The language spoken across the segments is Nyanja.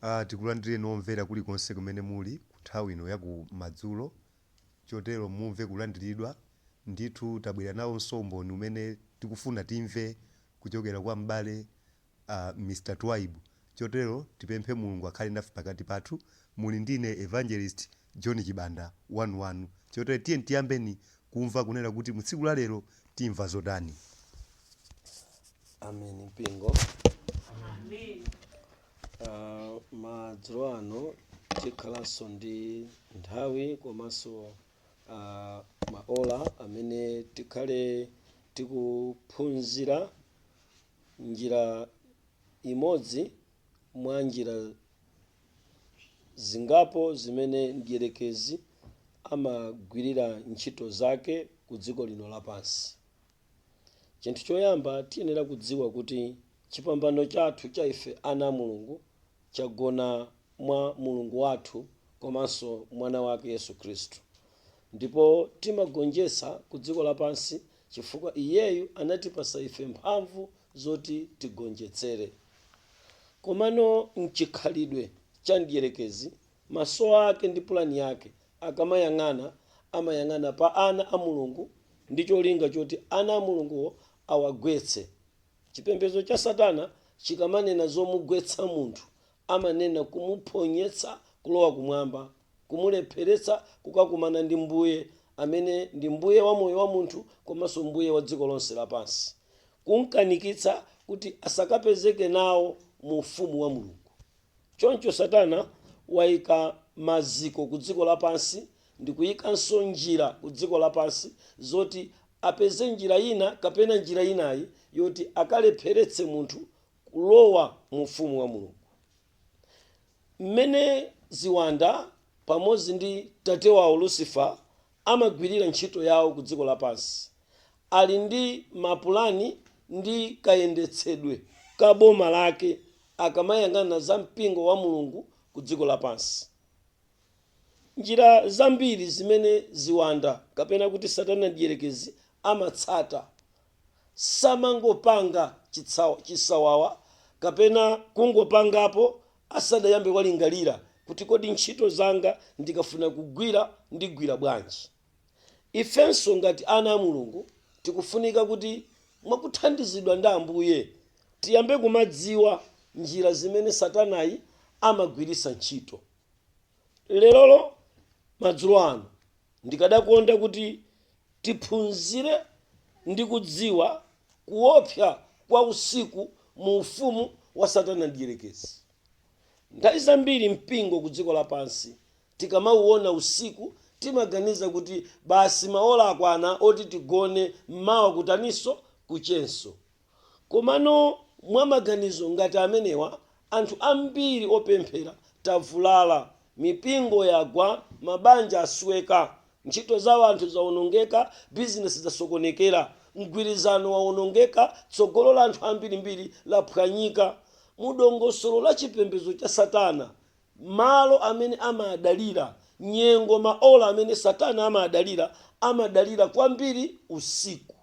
Tikulandireni omvera kulikonse kumene muli ku nthawi ino ya kumadzulo. Chotero mumve kulandiridwa. Ndithu tabwera nawonso umboni umene tikufuna timve kuchokera kwa m'bale Mr. Twaibu. Chotero tipemphe Mulungu akhale nafe pakati pathu. Muli ndine Evangelist John Chibanda wanuwanu. Chotero tiyeni tiyambeni kumva kunena kuti mu tsiku la lero timva zotani. Amen, mpingo. Madzulo ano tikhalanso ndi nthawi komanso maola amene tikhale tikuphunzira njira imodzi mwa njira zingapo zimene mdierekezi amagwirira ntchito zake ku dziko lino lapansi. Chinthu choyamba, tiyenera kudziwa kuti chipambano chathu cha ife ana a Mulungu chagona mwa Mulungu wathu komanso Mwana wake Yesu Khristu. Ndipo timagonjetsa ku dziko lapansi chifukwa iyeyu anatipasa ife mphamvu zoti tigonjetsere. Komano mchikhalidwe cha mdierekezi, maso ake ndi pulani yake akamayang'ana, amayang'ana pa ana a Mulungu ndi cholinga choti ana a Mulunguwo awagwetse. Chipembedzo cha Satana chikamanena zomugwetsa munthu, amanena kumuphonyetsa kulowa kumwamba, kumulepheretsa kukakumana ndi Mbuye amene ndi Mbuye wa moyo wa munthu komanso Mbuye wa dziko lonse lapansi, kumkanikitsa kuti asakapezeke nawo mu ufumu wa Mulungu. Choncho Satana waika maziko ku dziko lapansi ndikuikanso njira ku dziko lapansi zoti apeze njira ina kapena njira inayi yoti akalepheretse munthu kulowa mu ufumu wa Mulungu. Mmene ziwanda pamodzi ndi tate wawo Lucifer amagwirira ntchito yawo ku dziko lapansi, ali ndi mapulani ndi kayendetsedwe ka boma lake akamayang'ana za mpingo wa Mulungu ku dziko lapansi. Njira zambiri zimene ziwanda kapena kuti Satana Mdierekezi amatsata, samangopanga chisawawa kapena kungopangapo asadayambe walingalira kuti kodi ntchito zanga ndikafuna kugwira ndigwira bwanji. Ifenso ngati ana a Mulungu tikufunika kuti mwakuthandizidwa ndi Ambuye tiyambe kumadziwa njira zimene Satanayi amagwiritsa ntchito. Lerolo madzulo ano ndikadakonda kuti tiphunzire ndi kudziwa kuopsa kwa usiku mu ufumu wa Satana Mdierekezi. Nthawi zambiri mpingo ku dziko lapansi tikamauona usiku timaganiza kuti basi maola akwana oti tigone, mmawa kutaninso? Kuchenso. Komano mwa maganizo ngati amenewa anthu ambiri opemphera tavulala, mipingo yagwa, mabanja asweka, ntchito za anthu zawonongeka, bizinesi zasokonekera, mgwirizano wawonongeka, tsogolo la anthu ambirimbiri laphwanyika. Mu dongosolo la chipembedzo cha Satana, malo amene amadalira, nyengo, maola amene Satana amadalira, amadalira kwambiri usiku.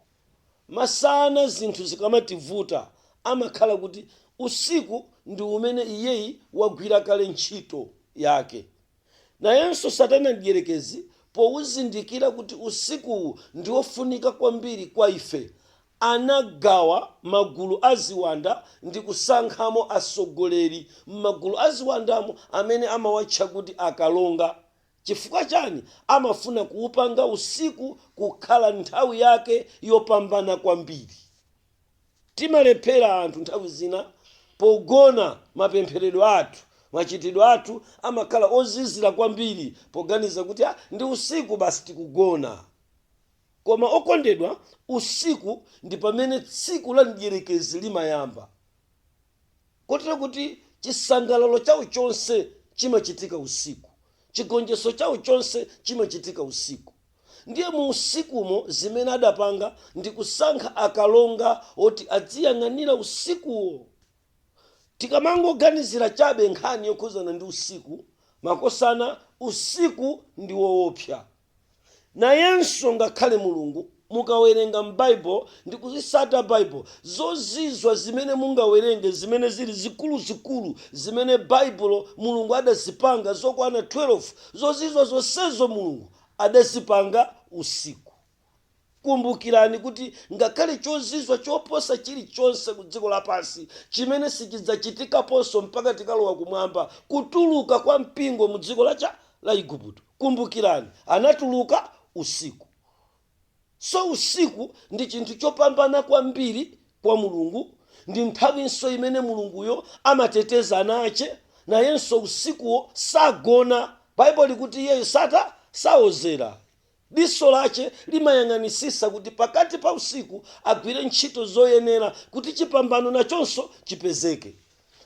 Masana zinthu zikamativuta amakhala kuti usiku ndi umene iyeyi wagwira kale ntchito yake. Nayenso Satana Mdyerekezi pouzindikira kuti usikuwu ndi wofunika kwambiri kwa ife, anagawa magulu a ziwanda ndi kusankhamo atsogoleri m'magulu a ziwandamo amene amawatcha kuti akalonga. Chifukwa chani? Amafuna kuupanga usiku kukhala nthawi yake yopambana kwambiri. Timalephera anthu nthawi zina pogona, mapempheredwe athu, machitidwe athu amakhala ozizira kwambiri poganiza kuti ah, ndi usiku basi tikugona. Koma okondedwa, usiku ndi pamene tsiku la mdierekezi limayamba. Kotero kuti chisangalalo chawo chonse chimachitika usiku, chigonjetso chawo chonse chimachitika usiku. Ndiye mu usikumo zimene adapanga ndi kusankha akalonga oti adziyang'anira usikuwo. Tikamangoganizira chabe nkhani yokhudzana ndi usiku, makosana, usiku ndi woopsa. Nayenso ngakhale Mulungu Mukawerenga m'Baibulo ndi kuzisata Baibulo, zozizwa zimene mungawerenge zimene zili zikuluzikulu zimene Baibulo Mulungu adazipanga zokwana 12, zozizwa zonsezo Mulungu adazipanga usiku. Kumbukirani kuti ngakhale chozizwa choposa chilichonse ku dziko lapansi chimene sichidzachitikaponso mpaka tikalowa kumwamba, kutuluka kwa mpingo mu dziko la Igupto, kumbukirani anatuluka usiku. So usiku ndi chinthu chopambana kwambiri kwa Mulungu, ndi nthawinso imene Mulunguyo amateteza ana ache. Nayenso usikuwo sagona. Baibulo likuti iyeyo saozera, diso lache limayang'anisisa kuti pakati pa usiku agwire ntchito zoyenera kuti chipambano nachonso chipezeke.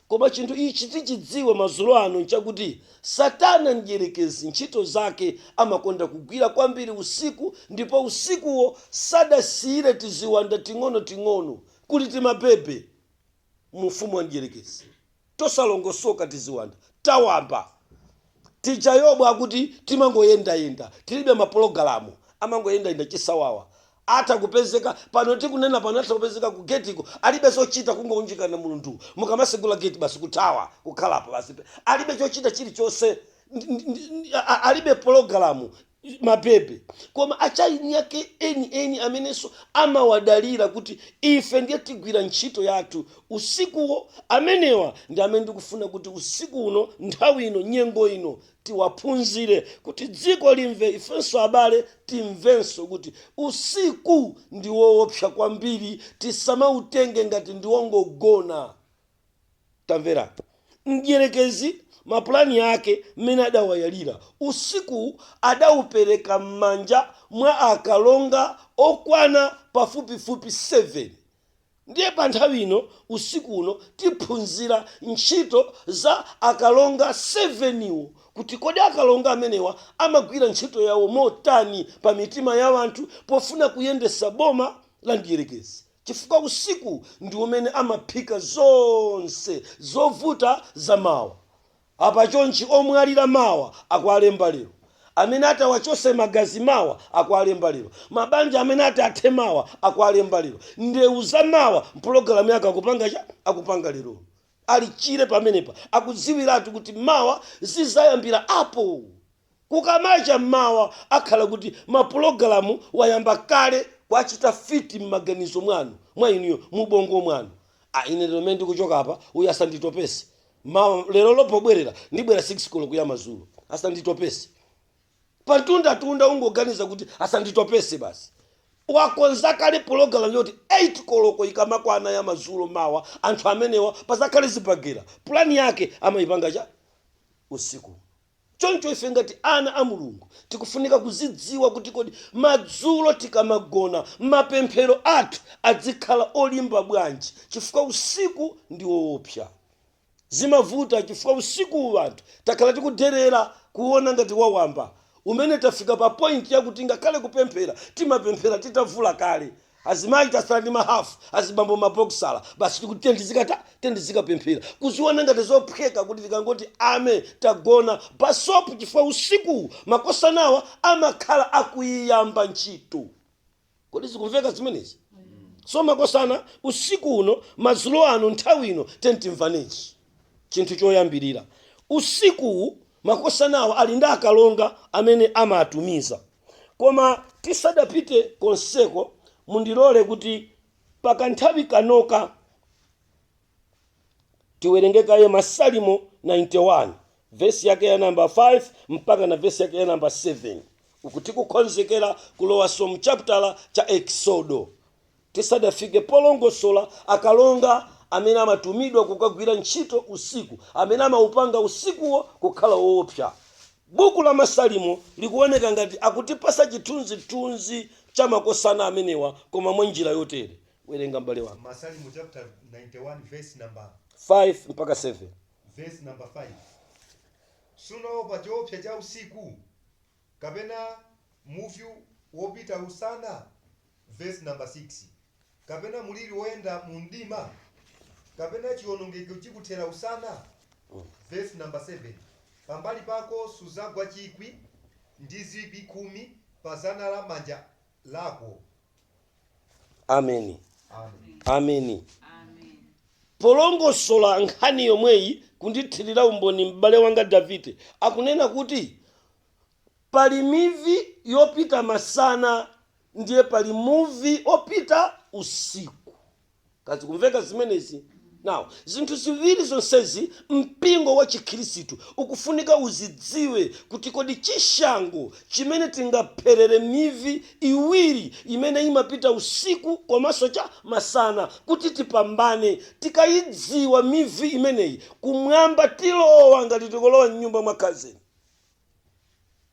Koma chinthu ichi tichidziwe madzulo ano nchakuti Satana mdierekezi ntchito zake amakonda kugwira kwambiri usiku, ndipo usikuwo sadasiyire tiziwanda ting'onoting'ono kuli timabebe mu ufumu wa mdierekezi tosalongosoka, tiziwanda tawamba tija. Yobu akuti timangoyendayenda, tilibe mapologalamu, amangoyendayenda chisawawa. Atha kupezeka pano tikunena pano, atha kupezeka ku getiko, alibe zochita, kungounjikana mulundu. Mukamasegula geti basi kuthawa, kukhalapo basi, alibe chochita chilichonse, alibe pologalamu, mabebe. Koma achaini ake eni eni amenenso amawadalira kuti ife ndiye tigwira ntchito yathu usikuwo, amenewa ndi amene ndikufuna kuti usiku uno, nthawi ino, nyengo ino tiwaphunzire kuti dziko limve, ifenso abale timvenso kuti usiku ndi woopsa kwambiri, tisamautenge ngati ndi wongogona. Tamvera, mdierekezi mapulani ake mmene adawayalira, usiku adaupereka m'manja mwa akalonga okwana pafupifupi 7. Ndiye pa nthawi ino, usiku uno, tiphunzira ntchito za akalonga 7 wo, kuti kodi akalonga amenewa amagwira ntchito yawo motani pa mitima ya anthu pofuna kuyendesa boma la mdierekezi, chifukwa usiku ndi umene amaphika zonse zovuta za mawa. Apa chonchi, omwalira mawa akualemba lero, amene atawachose magazi mawa akualemba lero, mabanja amene ati athe mawa akualemba lero, ndewu za mawa mpulogalamu yake akupanga cha akupanga lero. Alichire pamenepa, akudziwiratu kuti mawa zizayambira apo. Kukamacha mmawa akhala kuti mapulogalamu wayamba kale kwachita fit m'maganizo mwanu, mwa inuyo, mubongo mwanu. A, ine lero mmene ndikuchoka apa, uyu asanditopese mawa. Lero lopobwerera ndibwera 6 koloko ya madzulo, asanditopese. Pantundatunda ungoganiza kuti asanditopese basi. Wakonza kale pologalamu yoti 8 koloko ikamakwana ya madzulo mawa, anthu amenewa pazakhale zibagera. Pulani yake amayipanga cha usiku. Choncho ife ngati ana a Mulungu tikufunika kuzidziwa kuti kodi madzulo tikamagona mapemphero athu adzikhala olimba bwanji, chifukwa usiku ndi woopsa. Zimavuta chifukwa usiku anthu takhala tikuderera kuona ngati wawamba umene tafika pa point yakuti ngakhale kupemphera timapemphera titavula kale. Azimayi tasala ndi mahafu, azibambo mabokisala basi, tikuti tendizikata tendizikapemphera, kuziona ngati zophweka kuti tikangoti ame tagona pasopo, chifukwa usiku makosanawa amakhala akuyiyamba ntchito. Kodi zikumveka zimenezi? So makosana, usiku uno, madzulo ano, nthawi ino, tentimvanechi chinthu choyambirira. Usikuwu makosanawa ali ndi akalonga amene amatumiza. Koma tisadapite konseko, mundilole kuti pakanthawi kanoka tiwerenge kaye Masalimo 91, vesi yake ya namba 5 mpaka na vesi yake ya namba 7, uku tikukonzekera kulowaso mchapitala cha Exodo, tisadafike polongosola akalonga amene amatumidwa kukagwira ntchito usiku, amene amaupanga usikuwo kukhala woopsa. Buku la Masalimo likuoneka ngati akutipasa chithunzithunzi cha makosana amenewa, koma mwa njira yotere. Werenga, m'bale wanga. Masalimo chapter 91, verse number 5 mpaka 7. Verse number 5: Sunaopa choopsa cha usiku, kapena muvi wopita usana, verse number 6, kapena muliri woyenda mu mdima, kapena chiwonongeko chikuthera usana. Verse number 7: Pambali pako suzagwa chikwi, ndi 10,000 pa zana la manja lako. Ameni, ameni. Polongosola nkhani yomweyi, kundithirira umboni m'bale wanga Davide akunena kuti pali mivi yopita masana, ndiye pali muvi opita usiku. Kazikumveka zimenezi? Now, zinthu ziwiri zonsezi mpingo wa Chikhristu ukufunika uzidziwe kuti kodi chishango chimene tingapherere mivi iwiri imene imapita usiku komanso cha masana kuti tipambane. Tikayidziwa mivi imeneyi, kumwamba tilowa ngati tikulowa mnyumba mwa kazeni,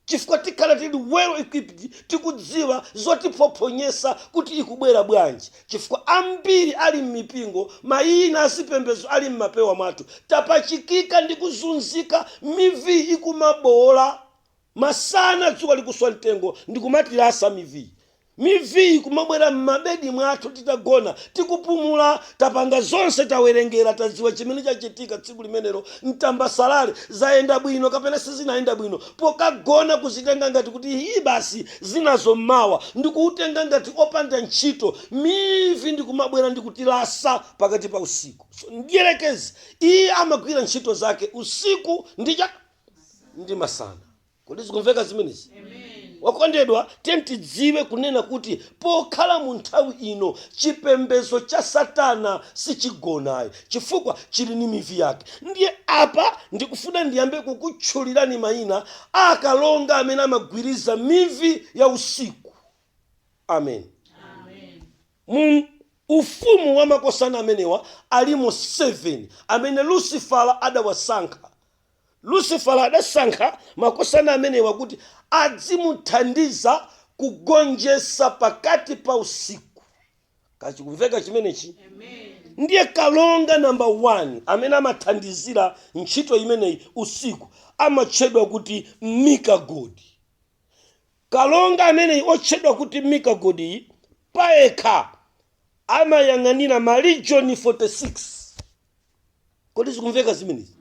chifukwa tikhala tili well equipped, tikudziwa zotiphophonyesa kuti ikubwera bwanji. Chifukwa ambiri ali m'mipingo, mayina azipembedzo ali m'mapewa mwathu, tapachikika ndi kuzunzika. Mivi ikumabola masana, dzuwa likuswa mtengo, ndikumatilasa mivi. Mivi ikumabwera m'mabedi mwathu titagona, tikupumula, tapanga zonse, tawerengera, tadziwa chimene chachitika tsiku limenelo, mtambasalale zayenda bwino kapena sizinayenda bwino. Pokagona kuzitenga ngati kuti hii basi, zinazo mmawa, ndikuutenga ngati opanda ntchito. Mivi ndikumabwera ndikutilasa pakati pa usiku. So mdierekezi iye amagwira ntchito zake usiku ndi masana. Kodi zikumveka zimenezi, wakondedwa? Tiye tidziwe kunena kuti pokhala mu nthawi ino, chipembedzo cha Satana sichigonayi, chifukwa chili ni mivi yake. Ndiye apa ndikufuna ndiyambe kukutchulirani mayina akalonga amene amagwiriza mivi ya usiku. Amen. Mu ufumu wa makosana amenewa alimo 7 amene Lucifera adawasankha. Lucifera adasankha makosana amenewa kuti adzimuthandiza kugonjetsa pakati pa usiku. Kachikumveka chimenechi? Ndiye kalonga namba 1 amene amathandizira ntchito imeneyi usiku amatchedwa kuti Mikagodi. Kalonga ameneyi otchedwa kuti Mikagodi payekha amayang'anira malegion 46. Kodi zikumveka zimenezi?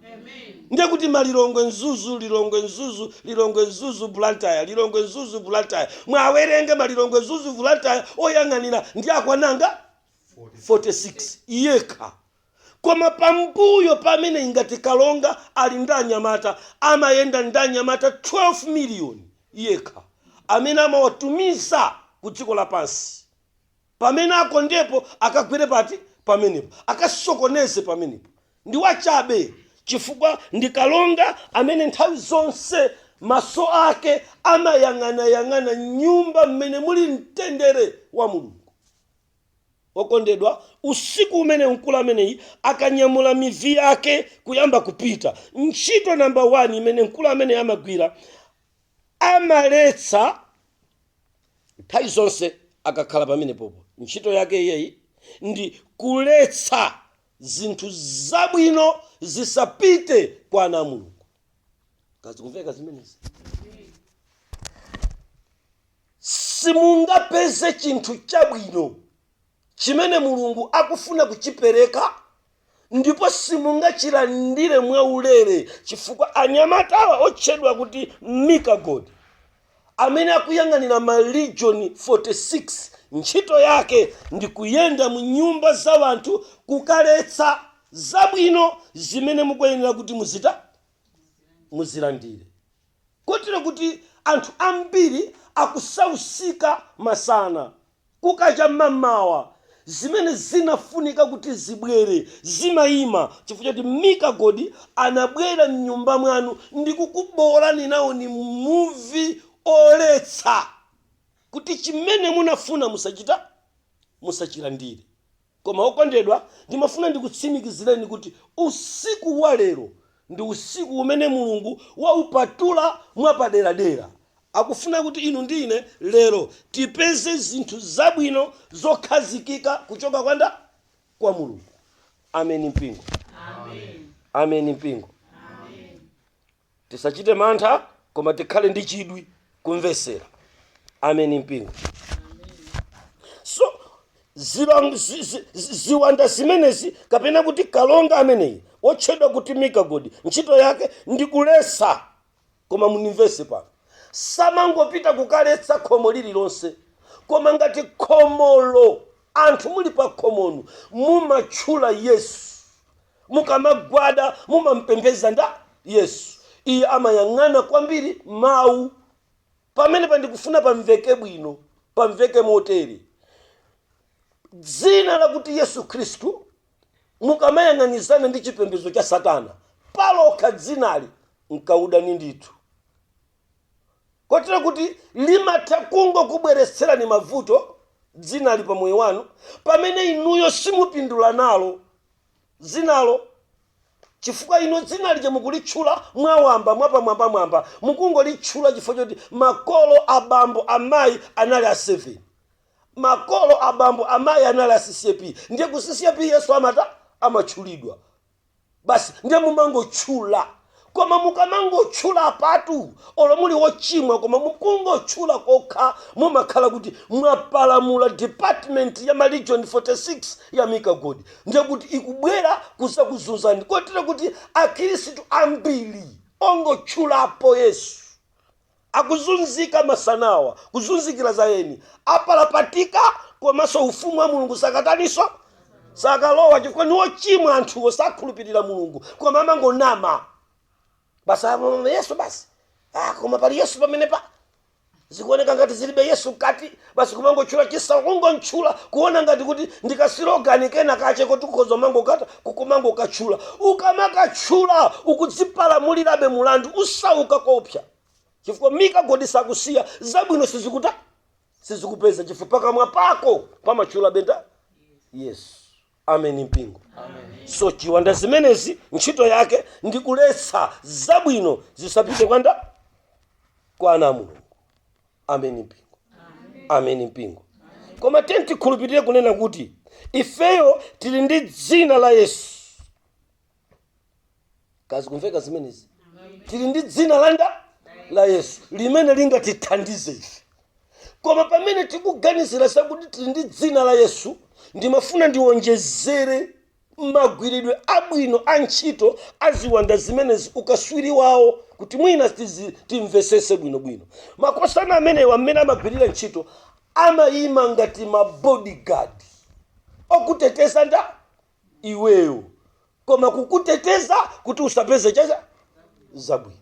Ndiye kuti malilongwe, Mzuzu, Lilongwe, Mzuzu, Lilongwe, Mzuzu, Blantyre, Lilongwe, Mzuzu, Blantyre, mwawerenge malilongwe, Mzuzu, Blantyre, oyang'anira ndi akwananga 46 yekha. Koma pambuyo pamene ngati kalonga ali ndi anyamata, amayenda ndi anyamata 12 million yekha amene amawatumiza ku dziko lapansi. Pamene akondepo akagwere pati pamenepo, akasokoneze pamenepo. Ndi wachabe, chifukwa ndi kalonga amene nthawi zonse maso ake amayang'anayang'ana nyumba mmene muli mtendere wa Mulungu. Okondedwa, usiku umene mkulu ameneyi akanyamula mivi yake kuyamba kupita, ntchito namba 1 imene mkulu ameneyi amagwira, amaletsa nthawi zonse akakhala pamenepopo. Ntchito yake iyeyi ndi kuletsa zinthu zabwino zisapite kwa ana a Mulungu. Kazikumveka zimenezi? Simungapeze chinthu chabwino chimene Mulungu akufuna kuchipereka, ndipo simungachilandire mwaulere, chifukwa anyamatawa otchedwa kuti Mikagod amene akuyang'anira ma legion 46, ntchito yake ndi kuyenda mu nyumba za wanthu kukaletsa zabwino zimene mukuyenera kuti muzilandire, kotero kuti anthu ambiri akusausika masana. Kukacha mmamawa, zimene zinafunika kuti zibwere zimayima, chifukwa choti Mikagodi anabwera mnyumba mwanu ndi kukubolani nawo ni muvi oletsa kuti chimene munafuna musachita, musachilandire. Koma okondedwa, ndimafuna ndikutsimikizireni kuti usiku wa lero ndi usiku umene Mulungu waupatula mwapaderadera. Akufuna kuti inu ndi ine lero tipeze zinthu zabwino zokhazikika kuchoka kwanda kwa Mulungu. Ameni mpingo, ameni mpingo. Tisachite mantha, koma tikhale ndi chidwi kumvesera. Ameni mpingo. So ziwanda zimenezi, kapena kuti kalonga ameneyi otchedwa kuti Mikagodi, ntchito yake ndi kuletsa. Koma munimvese pano, samangopita kukaletsa khomo lililonse, koma ngati khomolo Anthu muli pa khomonu mumatchula Yesu, mukamagwada mumampembeza nda Yesu. Iye amayang'ana kwambiri mawu. Pamene pandikufuna pamveke bwino, pamveke motere: dzina lakuti Yesu Khristu, mukamayang'anizana ndi chipembedzo cha Satana, palokha dzinali nkaudani ndithu, kotero kuti limatha kungokubweretserani mavuto dzinali pa moyo wanu, pamene inuyo simupindula nalo dzinalo, chifukwa inu dzinali mukulitchula mwawamba, mwapamwambamwamba. Mukungolitchula chifukwa choti makolo, abambo, amayi anali a 7, makolo, abambo, amayi anali a CCAP. Ndiye ku CCAP Yesu amata amatchulidwa basi, ndiye mumangotchula. Koma mukamangotchula patu, olo muli wochimwa, koma mukungotchula kokha, mumakhala kuti mwapalamula department ya ma legion 46 ya Mika God. Ndiye kuti ikubwera kuzakuzunzani, kotero kuti Akhristu ambiri ongotchulapo Yesu akuzunzika masanawa, kuzunzikira zayeni, apalapatika. Komanso ufumu wa Mulungu sakataniso, sakalowa, chifukwa ni wochimwa. Anthuwo sakhulupirira Mulungu, koma amangonama basi, Yesu basi. Koma pali Yesu pamene pa zikuoneka ngati zilibe Yesu mkati, basi kumangotchula chisa, kungontchula, kuona ngati kuti ndika slogan kena kache kuti kukhoza mangokata kumangokatchula. Ukamakatchula ukudzipalamulirabe mulandu, usauka kopsa, chifukwa Mika God sakusiya zabwino, sizikuta sizikupeza, chifukwa pakamwa pako pamatchula benda Yesu. Amen, mpingo. So chiwanda zimenezi ntchito yake ndi kuletsa zabwino zisapite kwanda kwa ana a Mulungu. Amen, mpingo. Amen, mpingo. Koma tiyeni tikhulupirire kunena kuti ifeyo tili ndi dzina la Yesu. Kazi kumveka zimenezi? Tili ndi dzina landa la Yesu limene lingatithandize ife. Koma pamene tikuganizira zakuti tili ndi dzina la Yesu, ndimafuna ndiwonjezere magwiridwe abwino a ntchito aziwanda zimenezi, ukaswiri wawo, kuti mwina timvesese bwinobwino. Makosana amenewa, mmene amagwirira ntchito, amayima ngati ma bodyguard okuteteza nda iweyo, koma kukuteteza kuti usapeze chacha zabwino.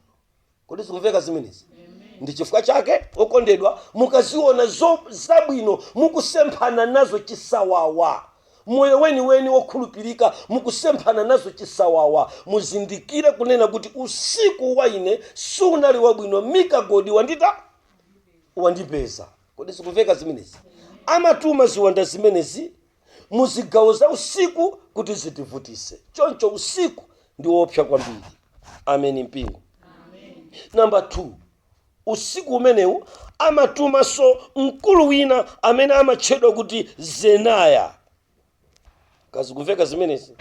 Kodi zikumveka zimenezi? Ndi chifukwa chake, okondedwa, mukaziona zo zabwino mukusemphana nazo chisawawa, moyo weniweni wokhulupirika mukusemphana nazo chisawawa, muzindikire kunena kuti usiku wa ine sunali wabwino, Mika God wandita wandipeza. Kodi zikumveka zimenezi? Amatuma ziwanda zimenezi muzigawo za usiku kuti zitivutise. Choncho usiku ndi woopsa kwambiri. Amen, mpingo. Namba 2, usiku umenewu amatumanso mkulu wina amene amatchedwa kuti Zenaya. Kazikumveka zimenezi?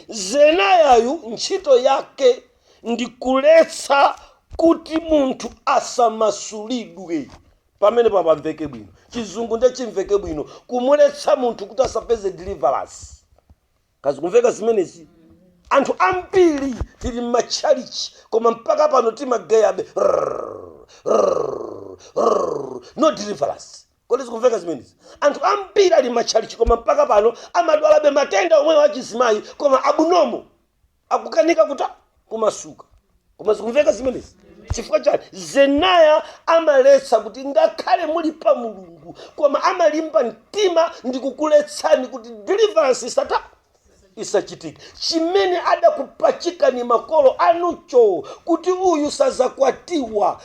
Zenayayu ntchito yake ndi kuletsa kuti munthu asamasulidwe. Pamene papamveke bwino, Chizungu ndiye chimveke bwino: kumuletsa munthu kuti asapeze deliverance. Kazikumveka zimenezi? Anthu ambiri tili m'matchalichi, koma mpaka pano timageyabe, no deliverance. Kodi zikumveka zimenezi? Anthu ambiri ali m'matchalichi, koma mpaka pano amadwalabe matenda omwewo achizimayi, koma abunomo akukanika kuta kumasuka. Koma zikumveka zimenezi? Chifukwa chani? Zenaya amaletsa kuti ngakhale muli pa Mulungu, koma amalimba mtima ndi kukuletsani kuti deliverance isata isachitike. Chimene adakupachikani makolo anucho kuti uyu sazakwatiwa,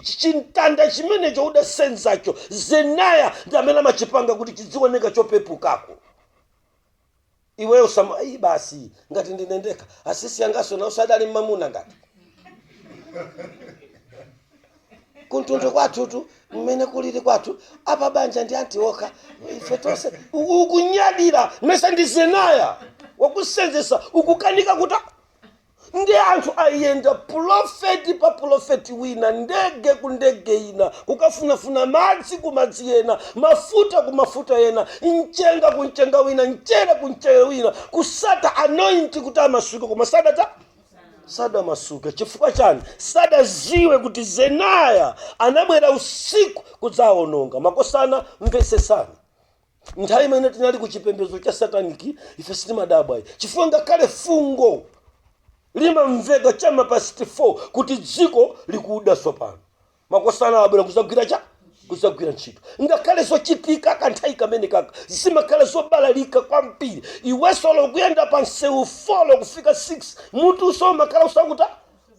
chintanda chimenecho udasenzacho, Zenaya ndi amene amachipanga kuti chidzioneka chopepukako. Iweyo sama ayi basi, ngati ndinendeka asisi angaso nawo sadali mmamuna, ngati kuntundu kwathutu mmene kulili kwathu apa banja ndi anti okha, ife tonse ukunyadira mesa ndi Zenaya wakusenzesa, ukukanika kuta. Ndi anthu ayenda pulofeti pa pulofeti wina, ndege ku ndege ina, kukafunafuna madzi ku madzi ena, mafuta ku mafuta ena, mchenga ku mchenga wina, mchere ku mchere wina, kusata anointing kuti amasuke, koma sadata sadamasuke. Chifukwa chani? Sadaziwe kuti Zenaya anabwera usiku kudzawononga. Makosana, mvesesani. Nthawi imene tinali ku chipembedzo cha satanic, ife sitimadabwa, chifukwa ngakhale fungo limamveka chama past 4 kuti dziko likuda tsopano, makosana abwera kuzagwira cha kuzagwira ntchito. Ngakhale zochitika kanthawi kamene kaka zimakhala zobalalika kwambiri. Iwenso lokuyenda pa msewu 4 kufika 6, mutu umakhala usakuta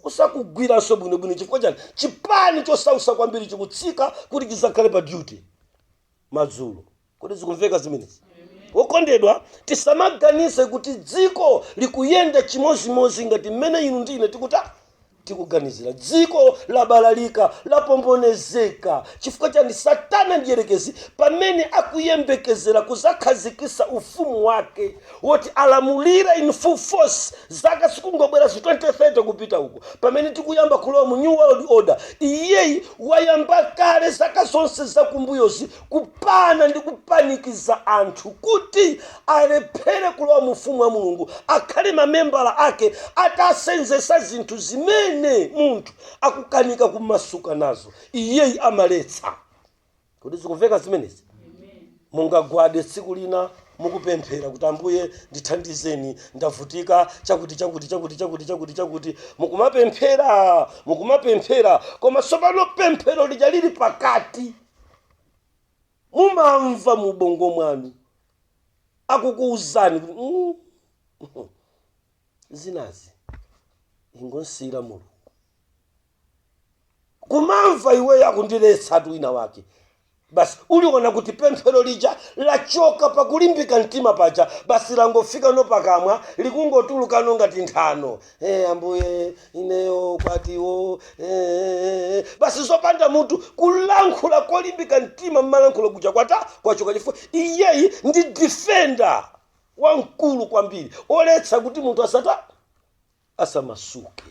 usakugwiranso bwinobwino. Chifukwa chani? Chipani chosausa kwambiri chikutsika kuti chizakhale pa duty madzulo. Kodi zikumveka zimenezi, wokondedwa? Tisamaganize kuti dziko likuyenda chimozimozi ngati mmene inu ndine tikuta tikuganizira. Dziko labalalika, lapombonezeka. Chifukwa chani? Satana ndiyerekezi pamene akuyembekezera kuzakhazikisa ufumu wake woti alamulire in full force zaka zikungobwera zi 2030 kupita uko, pamene tikuyamba kulowa mu new world order, iyeyi wayamba kale zaka zonse zakumbuyozi kupana ndi kupanikiza anthu kuti alephere kulowa mu ufumu wa Mulungu, akhale mamembala ake, atasenzesa zinthu zimene munthu akukanika kumasuka nazo. Iyeyi amaletsa. Kodi zikumveka zimenezi? Mungagwade tsiku lina mukupemphera kuti, "Ambuye, ndithandizeni, ndavutika chakuti chakuti chakuti chakuti chakuti chakuti." Mukumapemphera, mukumapemphera, koma tsopano pemphero lija lili pakati, mumamva mu ubongo mwanu akukuwuzani kuti, zinazi ingonsiyira Mulungu." Kumamva iweyo akundiletsatu wina wake, basi uliona kuti pemphero lija lachoka pakulimbika mtima paja, basi langofika no pakamwa, likungotulukano ngati nthano. "Ambuye, ineyo kwatiwo." Basi zopanda mutu, kulankhula kolimbika mtima mmalankhula kuja kwata kwachoka, chifukwa iyeyi ndi defender wamkulu kwambiri oletsa kuti munthu asata asamasuke.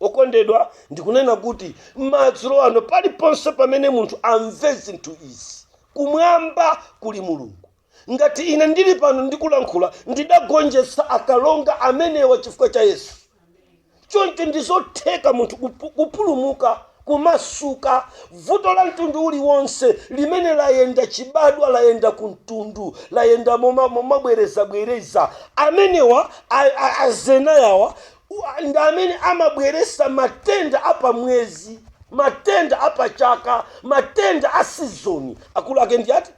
Okondedwa, ndikunena kuti madzulo ano, paliponse pamene munthu amve zinthu izi, kumwamba kuli Mulungu. Ngati ine ndili pano ndikulankhula, ndidagonjetsa akalonga amenewa chifukwa cha Yesu. Choncho ndizotheka munthu kupulumuka, kumasuka vuto la mtundu uliwonse limene layenda chibadwa, layenda ku mtundu, layenda momabwerezabwereza. Amenewa azenayawa ndi amene amabweresa matenda apamwezi, matenda apachaka, matenda a season. Akulu ake ndi ati?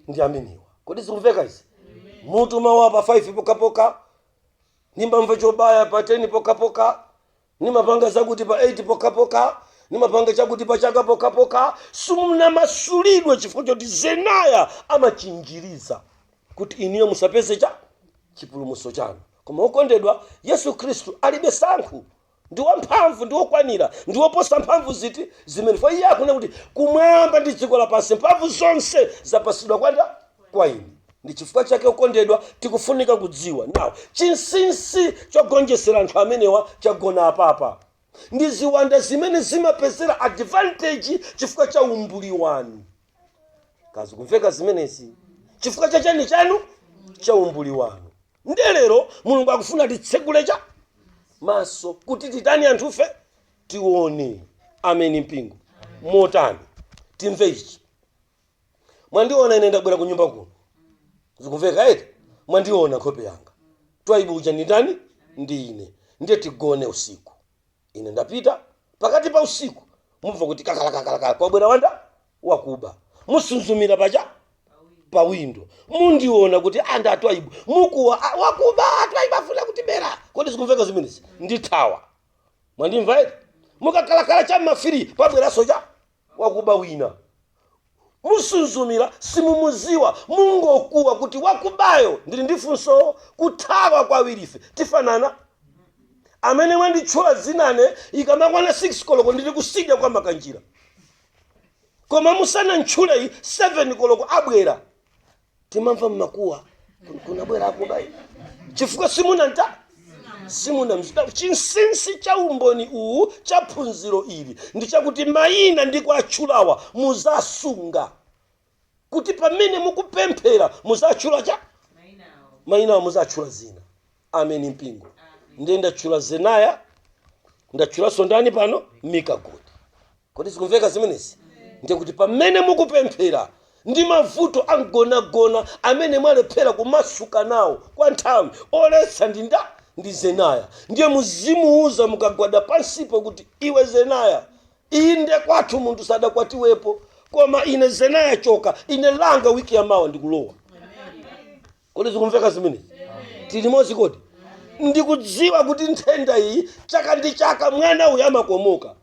Ndi amenewa. Kodi zikumveka izi? Mutu mawa pa 5 pokapoka, nimamva chobaya pa 10 pokapoka, nimapanga zakuti pa 8 pokapoka, nimapanga chakuti pa chaka pokapoka. Simunamasulidwe chifukwa choti zenaya amachinjiriza kuti iniyo musapeze cha chipulumutso chanu. Koma okondedwa, Yesu Khristu alibe sankhu, ndi wamphamvu, ndi wokwanira, ndi woposa mphamvu ziti zimene fa. Iye akunena kuti kumwamba ndi dziko lapansi mphamvu zonse zapasidwa kwanda kwa ine. Ndi chifukwa chake, okondedwa, tikufunika kudziwa nawo chinsinsi chogonjesera anthu amenewa chagona apapa. Ndi ziwanda zimene zimapezera advantage chifukwa cha umbuli wanu. Kazi kumveka zimenezi? Chifukwa cha chani chanu? Cha umbuli wanu. Ndiye lero Mulungu akufuna titsegule cha maso kuti titani? Anthufe tione. Ameni mpingo? Motani? Timve ichi. Mwandiona ine ndabwera ku nyumba kuno, zikumveka eti? Mwandiona nkhope yanga, Twaibu uja ndi ndani? Ndi ine. Ndiye tigone usiku, ine ndapita. Pakati pa usiku mumva kuti kakalakakalakala, kwabwera wanda wakuba. Musunzumira pacha pa windo, mundiona kuti anda aTwaibu, mukuwa, "Ah, wakuba, aTwaibu afuna kutibera." Kodi zikumveka zimenezi? Ndithawa. Mwandimva eti? Mukakalakala cha mafiri, pabweranso cha wakuba wina. Musunzumira, simumuziwa, mungokuwa kuti wakubayo. Ndili ndi funso: kuthawa kwawirife tifanana? Amene mwanditchula dzinane, ikamakwana 6 koloko ndili kusidya kwa Makanjira, koma musanantchuleyi 7 koloko abwera. Timamva mmakuwa, "Kunabwera akubayi," chifukwa simunanta simuna. Chinsinsi cha umboni uwu, cha phunziro ili, ndi chakuti mayina ndi kuatchulawa muzasunga kuti pamene mukupemphera muzatchula cha mayinawo, muzatchula zina. Ameni mpingo? Ndiye ndatchula Zenaya, ndatchulanso ndani pano? Mikagodi. Kodi zikumveka zimenezi? Ndiye kuti pamene mukupemphera Ndi mavuto amgonagona amene mwalephera kumasuka nawo kwa nthawi. Oletsa ndi nda? Ndi Zenaya. Ndiye muzimuuza mukagwada pansipo kuti, "Iwe Zenaya, inde kwathu munthu sadakwatiwepo, koma ine Zenaya choka, ine langa wiki yamawa ndikulowa." Kodi zikumveka zimenezi? Tili limodzi kodi? Ndikudziwa kuti nthenda iyi chaka ndi chaka mwana uyu amakomoka.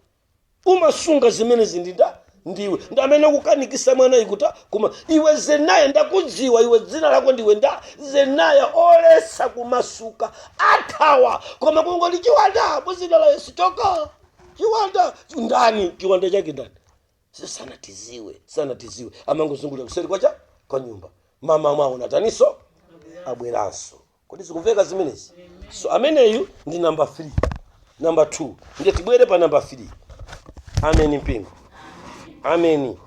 Umasunga zimenezi ndi nda? Ndiwe. Ndi amene ukukanikisa mwana ikuta. Koma iwe Zenaya, ndakudziwa iwe, dzina lako ndiwe nda? Zenaya. Oletsa kumasuka athawa, koma kungoti, "Chiwanda, muzina la Yesu choka." Chiwanda ndani? Chiwanda chake ndani? Sanatiziwe, sanatiziwe, amangozungulira kuseri kwacha kwa nyumba. Mama mwaona taniso abweranso. Kodi zikumveka zimenezi? So ameneyu ndi namba 3. Namba 2, ndiye tibwere pa namba 3. Ameni mpingo, ameni.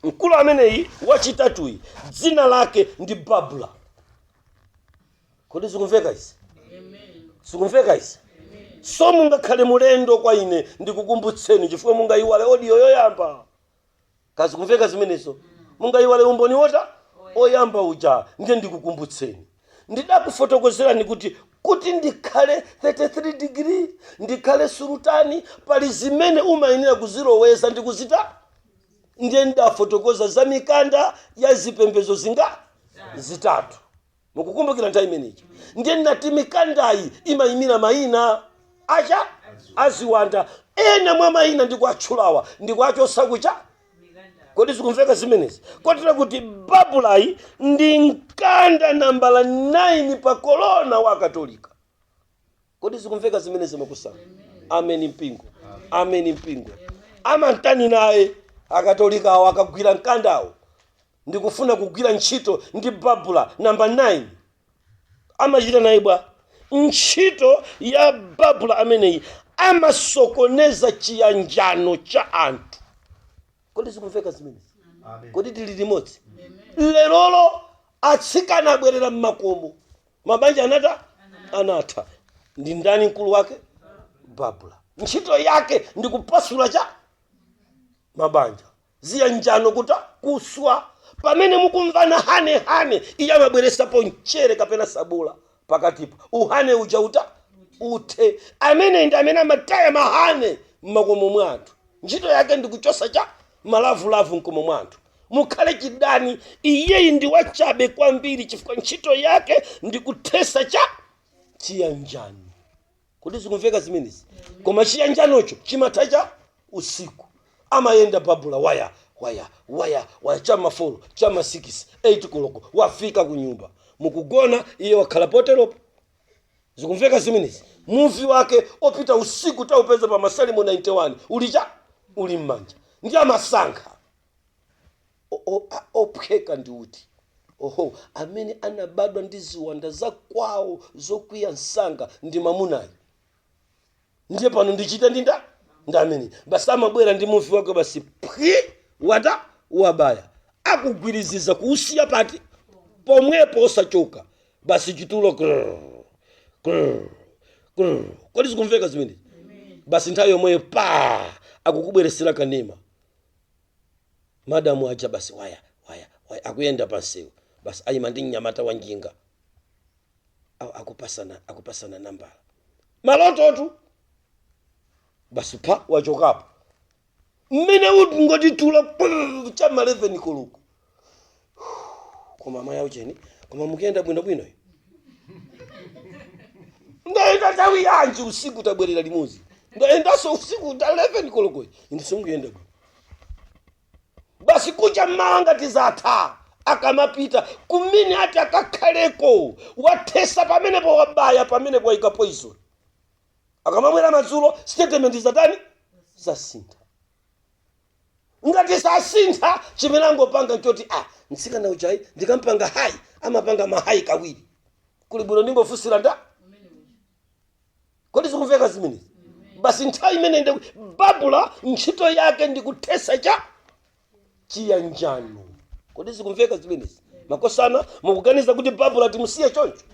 Mkulu ameneyi wachitatuyi dzina lake ndi Babula. Kodi zikumveka izi? Zikumveka izi? So mungakhale mulendo kwa ine, ndikukumbutseni chifukwa mungayiwale audio yoyamba. Kazikumveka zimenezo? Mungayiwale umboni wota oyamba uja. Ndiye ndikukumbutseni, ndidakufotokozerani kuti ndikhale 33 degree, ndikhale sulutani, pali zimene umayenera kuziloweza ndi kuzita. Ndiye ndidafotokoza za mikanda ya zipembedzo zinga zitatu. Mukukumbukira nthawi imeneyi? Ndiye ndinati mikandayi imayimira mayina acha aziwanda. Ena mwa mayina ndikuatchulawa ndikuachosa kucha. Kodi zikumveka zimenezi? Kotero kuti Babulayi ndi mkanda nambala 9 pa kolona wa Katolika. Kodi zikumveka zimenezi makusana? Ameni mpingo, ameni mpingo. Amantani naye Akatolikawo akagwira mkandawo ndikufuna kugwira ntchito ndi Babula namba 9, amachita naye bwa? Ntchito ya Babula ameneyi, amasokoneza chiyanjano cha anthu. Kodi zikumveka zimenezi? Kodi tili limodzi? Lerolo atsikana abwerera mmakomo, mabanja anata anatha. Ndi ndani mkulu wake? Babula. Ntchito yake ndi kupasula cha mabanja, ziyanjano kuta kuswa. Pamene mukumvana hanehane, iye amabweresapo mchere kapena sabula pakatipo, uhane uja uta uthe. Amene ndi amene amataya mahane mmakomo mwa anthu. Ntchito yake ndi kuchosa cha malavulavu mkomo mwa anthu, mukhale chidani. Iyeyi ndi wachabe kwambiri chifukwa ntchito yake ndi kuthesa cha chiyanjano. Kodi zikumveka zimenezi? Koma chiyanjanocho chimatha cha usiku. Amayenda Babula waya waya waya waya, chama 4, chama 6, 8 koloko wafika ku nyumba. Mukugona, iye wakhala poteropo. Zikumveka zimenezi? Muvi wake opita usiku taupeza pa Masalimo 91 ulicha uli m'manja. Ndi amasankha ophweka ndi uti? Oho, amene anabadwa ndi ziwanda za kwawo zokwiya msanga ndi mamunayo. Ndiye pano ndichita ndinda ndi amene basi amabwera ndi muvi wake, basi phwi, wata wabaya, akugwiriziza kuusiya pati pomwepo, osachoka, basi chitulo grrr, grrr, grrr. Kodi zikumveka zimenezi? Basi nthawi yomweyo pa akukubweresera kanema. Madamu aja basi waya waya waya, akuyenda pansewu, basi ayima ndi mnyamata wa njinga. Akupasana nambala, malototu. Basi pa wachokapo mmene uti ngoti tula chama 11 koloko. "Koma amayi aucheni, koma mukuyenda bwinobwino?" "Ndayenda nthawi yanji? Usiku tabwerera limodzi, ndayendanso usiku ta 11 kolokoyi. Ine simukuyenda bwino." Basi kucha mmawa ngati zatha, akamapita kumene ati akakhaleko, wathesa pamenepo, wabaya pamenepo, wayika poison. Akamabwera madzulo, statement zatani? Zasintha. Ngati sasintha, chimene angopanga nchoti, "Ah, mtsikana ujayi ndikampanga hi, amapanga ma hi kawiri, kuli bwino ndingofunsira nda." Kodi zikumveka zimenezi? Basi nthawi imene ndi Babula, ntchito yake ndi kuthesa cha chiyanjano. Kodi zikumveka zimenezi makosana? Mukuganiza kuti Babula timusiye choncho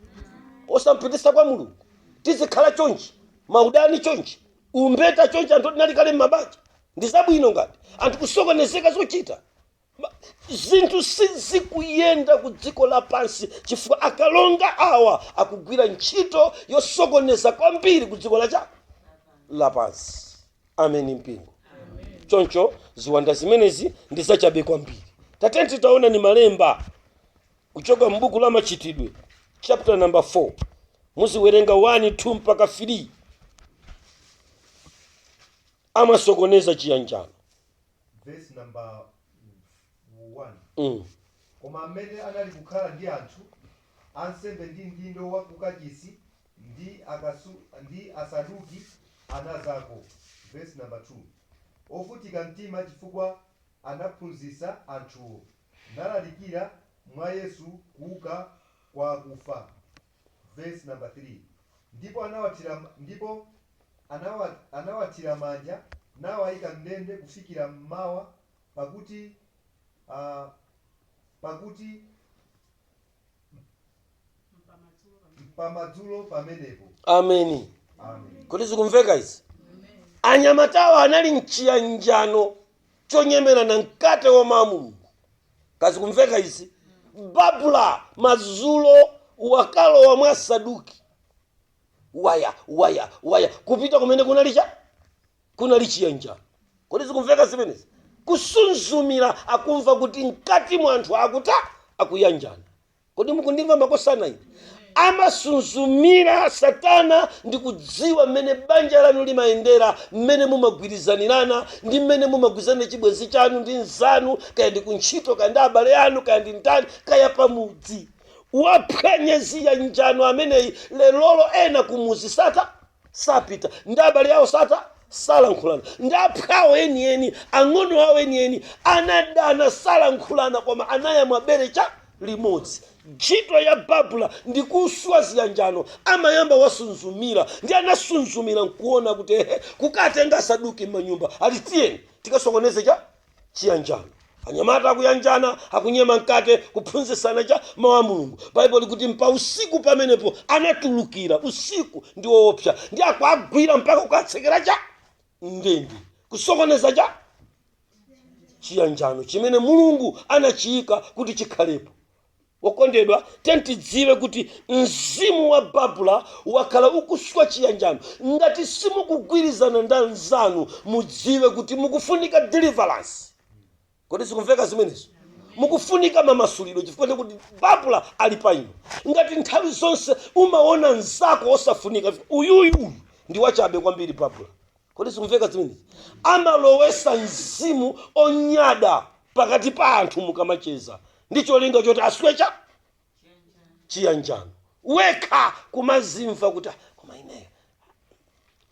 osampitisa kwa Mulungu? Tizikhala chonchi, maudani chonchi, umbeta chonchi, anthu tinali kale m'mabanja? Ndi zabwino ngati anthu kusokonezeka zochita. Zinthu sizikuyenda ku dziko lapansi chifukwa akalonga awa akugwira ntchito yosokoneza kwambiri ku dziko lacha lapansi. Ameni mpingo. Choncho ziwanda zimenezi ndi zachabe kwambiri. Tatenti taona ni malemba kuchoka m'buku la Machitidwe chapter number 4, muziwerenga 1, 2 mpaka 3. Amasokoneza chiyanjano. Verse number 1. Koma mmene anali kukhala ndi anthu, ansembe ndi mdindo wa kukachisi ndi Asaduki anadzako. Verse number 2. Ovutika mtima chifukwa anaphunzitsa anthuwo, nalalikira mwa Yesu kuuka kwa akufa. Verse number 3. Ndipo anawathira manja nawayika m'ndende kufikira mmawa, pakuti pamadzulo pamenepo. Ameni. Amen. Kuti zikumveka izi? Anyamatawa anali mchiyanjano chonyemerana mkate wa Mulungu. Kazikumveka izi? Babula madzulo wakalowa mwa Saduki, waya waya waya kupita kumene kunali cha kunali chiyanjano. Kodi zikumveka zimenezi? Kusunzumira, akumva kuti mkati mwa anthu akuta akuyanjana. Kodi mukundimva, makosana? Ine amasunzumira Satana ndi kudziwa mmene banja lanu limayendera, mmene mumagwirizanirana ndi mmene mumagwirizana chibwenzi chanu ndi nzanu, kaya ndi kuntchito, kaya ndi abale anu, kaya ndi ndani, kaya pamudzi. Waphwanya ziyanjano ameneyi. Lelolo ena kumuzi sata sapita ndi abale awo, sata salankhulana ndi aphwawo enieni, ang'ono awo enieni, anadana, salankhulana, koma anayamwa bere cha limodzi. Ntchito ya Babula ndi kuswa ziyanjano. Amayamba wasunzumira, ndi anasunzumira nkuona kuti ehe, kukatenga Saduki m'manyumba, ati tiyeni tikasokoneze cha chiyanjano. Anyamata akuyanjana, akunyema mkate, kuphunzitsana cha mawu a Mulungu. Baibulo likuti mpa usiku pamenepo anatulukira. Usiku ndi woopsa, ndi akuagwira mpaka kukatsekera cha ndende, kusokoneza cha chiyanjano chimene Mulungu anachiyika kuti chikhalepo. Wokondedwa, tentidziwe kuti mzimu wa Babula wakhala ukuswa chiyanjano. Ngati simukugwirizana ndi anzanu, mudziwe kuti mukufunika deliverance. Kodi zikumveka zimenezo? Mukufunika mamasulidwe, chifukwa kuti Babula ali pa inu. Ngati nthawi zonse umaona mnzako osafunika, uyuyu uyu ndi wachabe kwambiri, Babula. Kodi zikumveka zimenezi? Amalowesa mzimu onyada pakati pa anthu mukamacheza, ndi cholinga choti aswecha chiyanjano. Wekha kumazimva kuti, "Ah, koma ineyo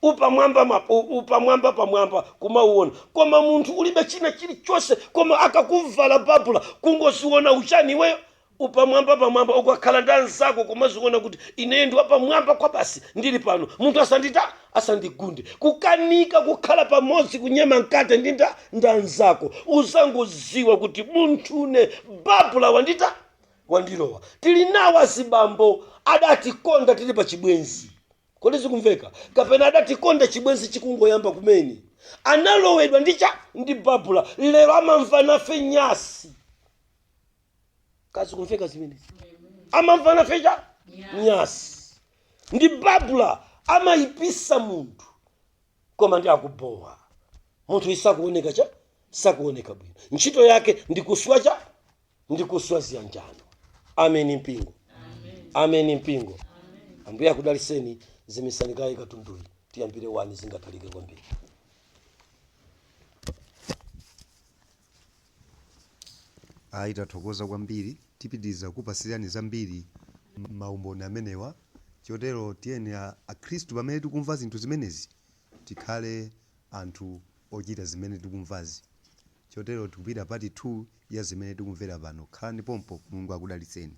upamwamba upamwamba pamwamba," kumauona, koma munthu ulibe china chilichonse. Koma akakuvala Babula, kungoziona uchani iweyo upamwamba pamwamba. Ukakhala ndi anzako kumaziona kuti ineyo ndi wapamwamba kwa basi, ndili pano, munthu asandita asandigunde. Kukanika kukhala pamodzi kunyema mkate ndi ndi anzako, uzangoziwa kuti munthune Babula wandita wandilowa. Tili nawo azibambo adatikonda tili pa chibwenzi. Kodi zikumveka? Kapena adatikonda chibwenzi chikungoyamba kumene, analowedwa ndi cha ndi Babula. Lero amamva nafe nyasi. Kazikumveka zimenezi? Amamva nafe cha nyasi. Ndi Babula, amayipisa munthu, koma ndi akubowa munthu isakuoneka cha sakuoneka bwino. Ntchito yake ndi kuswa cha ndi kuswa ziyanjano. Ameni mpingo. Ameni mpingo. Ambuye akudaliseni. Zimisani kaye katunduyi, tiyambire 1, zingatalike kwambiri. Ayi, tathokoza kwambiri. Tipitiriza kupasirani zambiri maumboni amenewa. Chotero tiyeni akhristu, pamene tikumva zinthu zimenezi, tikhale anthu ochita zimene tikumvazi. Chotero tikupita part 2 ya zimene tikumvera pano. Khalani pompo, Mulungu akudalitseni.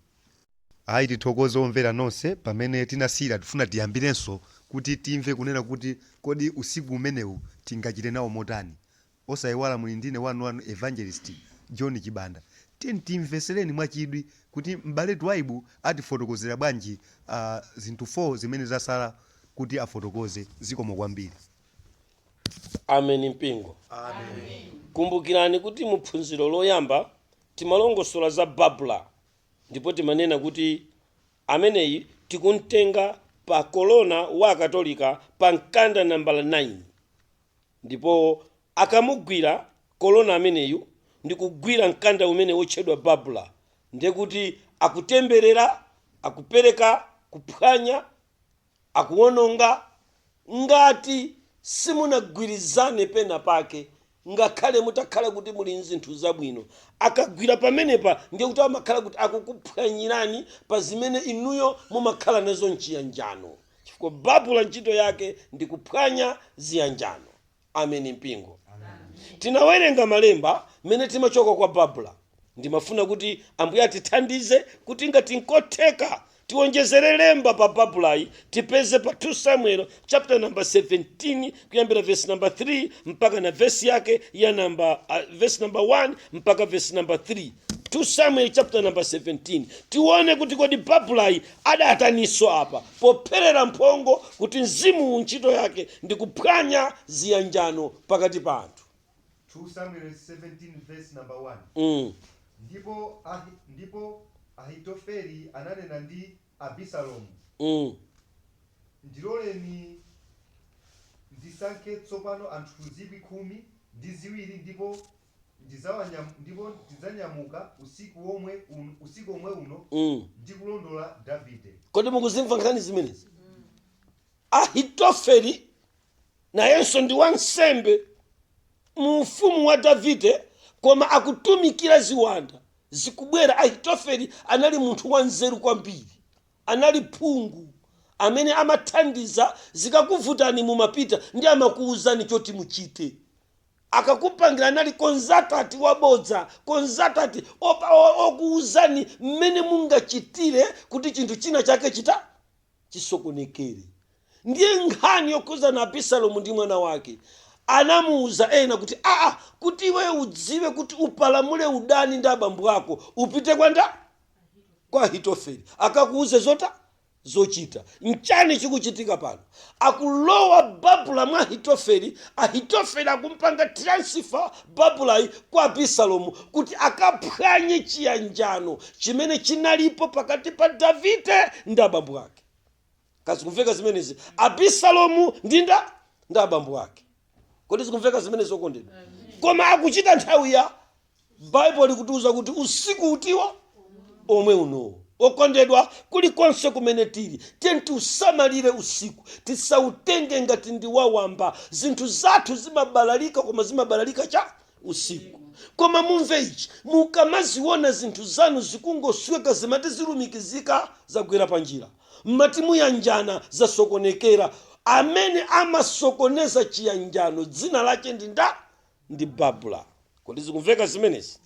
Ayi, tithokoze omvera nonse. Pamene tinasiyira, tifuna tiyambirenso kuti timve kunena kuti kodi usiku umenewu tingachite nawo motani. Osayiwala, muli ndine wanuwanu Evangelist John Chibanda. Tiyeni timvesereni mwachidwi kuti m'bale Twaibu atifotokozera bwanji zinthu 4 zimene zasala kuti afotokoze. Zikomo kwambiri. Amen mpingo. Amen. Kumbukirani kuti mu phunziro loyamba Timalongosola za Babula, ndipo timanena kuti ameneyi tikumtenga pa kolona wa Akatolika pa mkanda nambala 9, ndipo akamugwira kolona ameneyu ndi kugwira mkanda umene wotchedwa Babula, ndiye kuti akutemberera, akupereka kuphwanya, akuwononga. Ngati simunagwirizane pena pake, ngakhale mutakhala kuti muli nzinthu zabwino, akagwira pamenepa ndiye kuti amakhala kuti akukuphwanyirani pa zimene inuyo mumakhala nazo mchiyanjano, chifukwa Babula ntchito yake ndi kuphwanya ziyanjano. Ameni mpingo. Tinawerenga malemba mmene timachoka kwa Babula. Ndimafuna kuti Ambuye atithandize kuti ngati nkotheka tiwonjezere lemba pa Babulayi, tipeze pa 2 Samuel chapter number 17, kuyambira verse number 3 mpaka na verse yake ya number verse number 1 mpaka verse number 3. 2 Samuel chapter number 17, tione kuti kodi Babulayi adataniso apa popherera mphongo kuti mzimu ntchito yake ndi kuphwanya ziyanjano pakati pa anthu. 2 Samuel 17 verse number 1. Ndipo Ahitofeli ananena ndi Abisalomu, "Ndiloleni ndisankhe tsopano anthu 12,000, ndipo ndidzanyamuka usiku omwe uno ndi kulondola Davide." Kodi mukuzimva nkhani zimenezi? Ahitofeli nayenso ndi wansembe mu ufumu wa Davide, koma akutumikira ziwanda zikubwera. Ahitofeli anali munthu wanzeru kwambiri, anali phungu amene amathandiza. Zikakuvutani mumapita ndi amakuwuzani choti muchite, akakupangira. Anali consultant wabodza, consultant okuwuzani mmene mungachitire kuti chinthu china chake chita chisokonekere. Ndiye nkhani yokhuzana Abisalomu ndi mwana wake, anamuwuza ena kuti, aa, kuti iwe udziwe kuti upalamule udani ndi abambo ako, upite kwanda kwa Ahitofeli, akakuuze zota zochita. Nchani chikuchitika pano? Akulowa Babula mwa Ahitofeli. Ahitofeli akumpanga transfer Babulayi kwa Abisalomu kuti akaphwanye chiyanjano chimene chinalipo pakati pa Davide ndi abambo ake. Kazikumveka zimenezi? Abisalomu ndi abambo ake. Kodi zikumveka zimenezi, okondedwa? Koma akuchita nthawi ya Baibulo likutiuza kuti usiku utiwo omwe unowo. Okondedwa, kulikonse kumene tili, tiye tiusamalire usiku, tisautenge ngati ndi wawamba. Zinthu zathu zimabalalika, koma zimabalalika cha usiku. Koma mumve ichi: mukamaziona zinthu zanu zikungosweka, zimati zilumikizika zagwera pa njira, mmati muyanjana zasokonekera, amene amasokoneza chiyanjano dzina lake ndi nda ndi Babula. Kodi zikumveka zimenezi?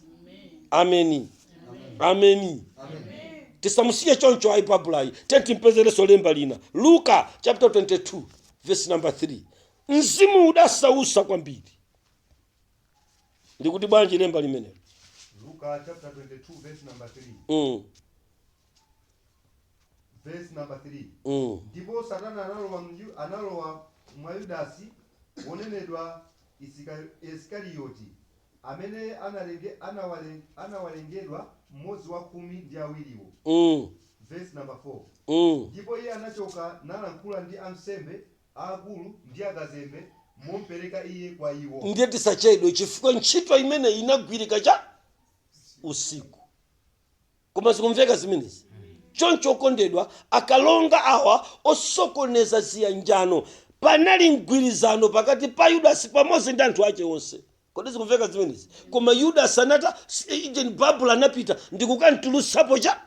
Ameni, ameni. Tisamusiye choncho ayi Babulayi. Tiye lemba lina, Luka chapter 22 verse number 3. Mzimu udasausa kwambiri. Ndikuti bwanji lemba limenelo? Luka chapter 22 verse number 3. Verse number 3. Ndipo Satana analowa mwa Yudasi wonenedwa Isikarioti, amene anawerengedwa mmodzi wa 12wo. Verse number 4. Ndipo iye anachoka nalankhula ndi ansembe aakulu ndi akazembe mompereka iye kwa iwo. Ndiye tisachedwe, chifukwa ntchito imene inagwirika cha usiku. Koma zikumveka zimenezi? Choncho okondedwa, akalonga awa osokoneza ziyanjano, panali mgwirizano pakati pa Yudasi pamodzi ndi anthu ake onse. Kodi zikumveka zimenezi? Koma Yudasi anata ijeni, Babula anapita ndikukantulutsapo cha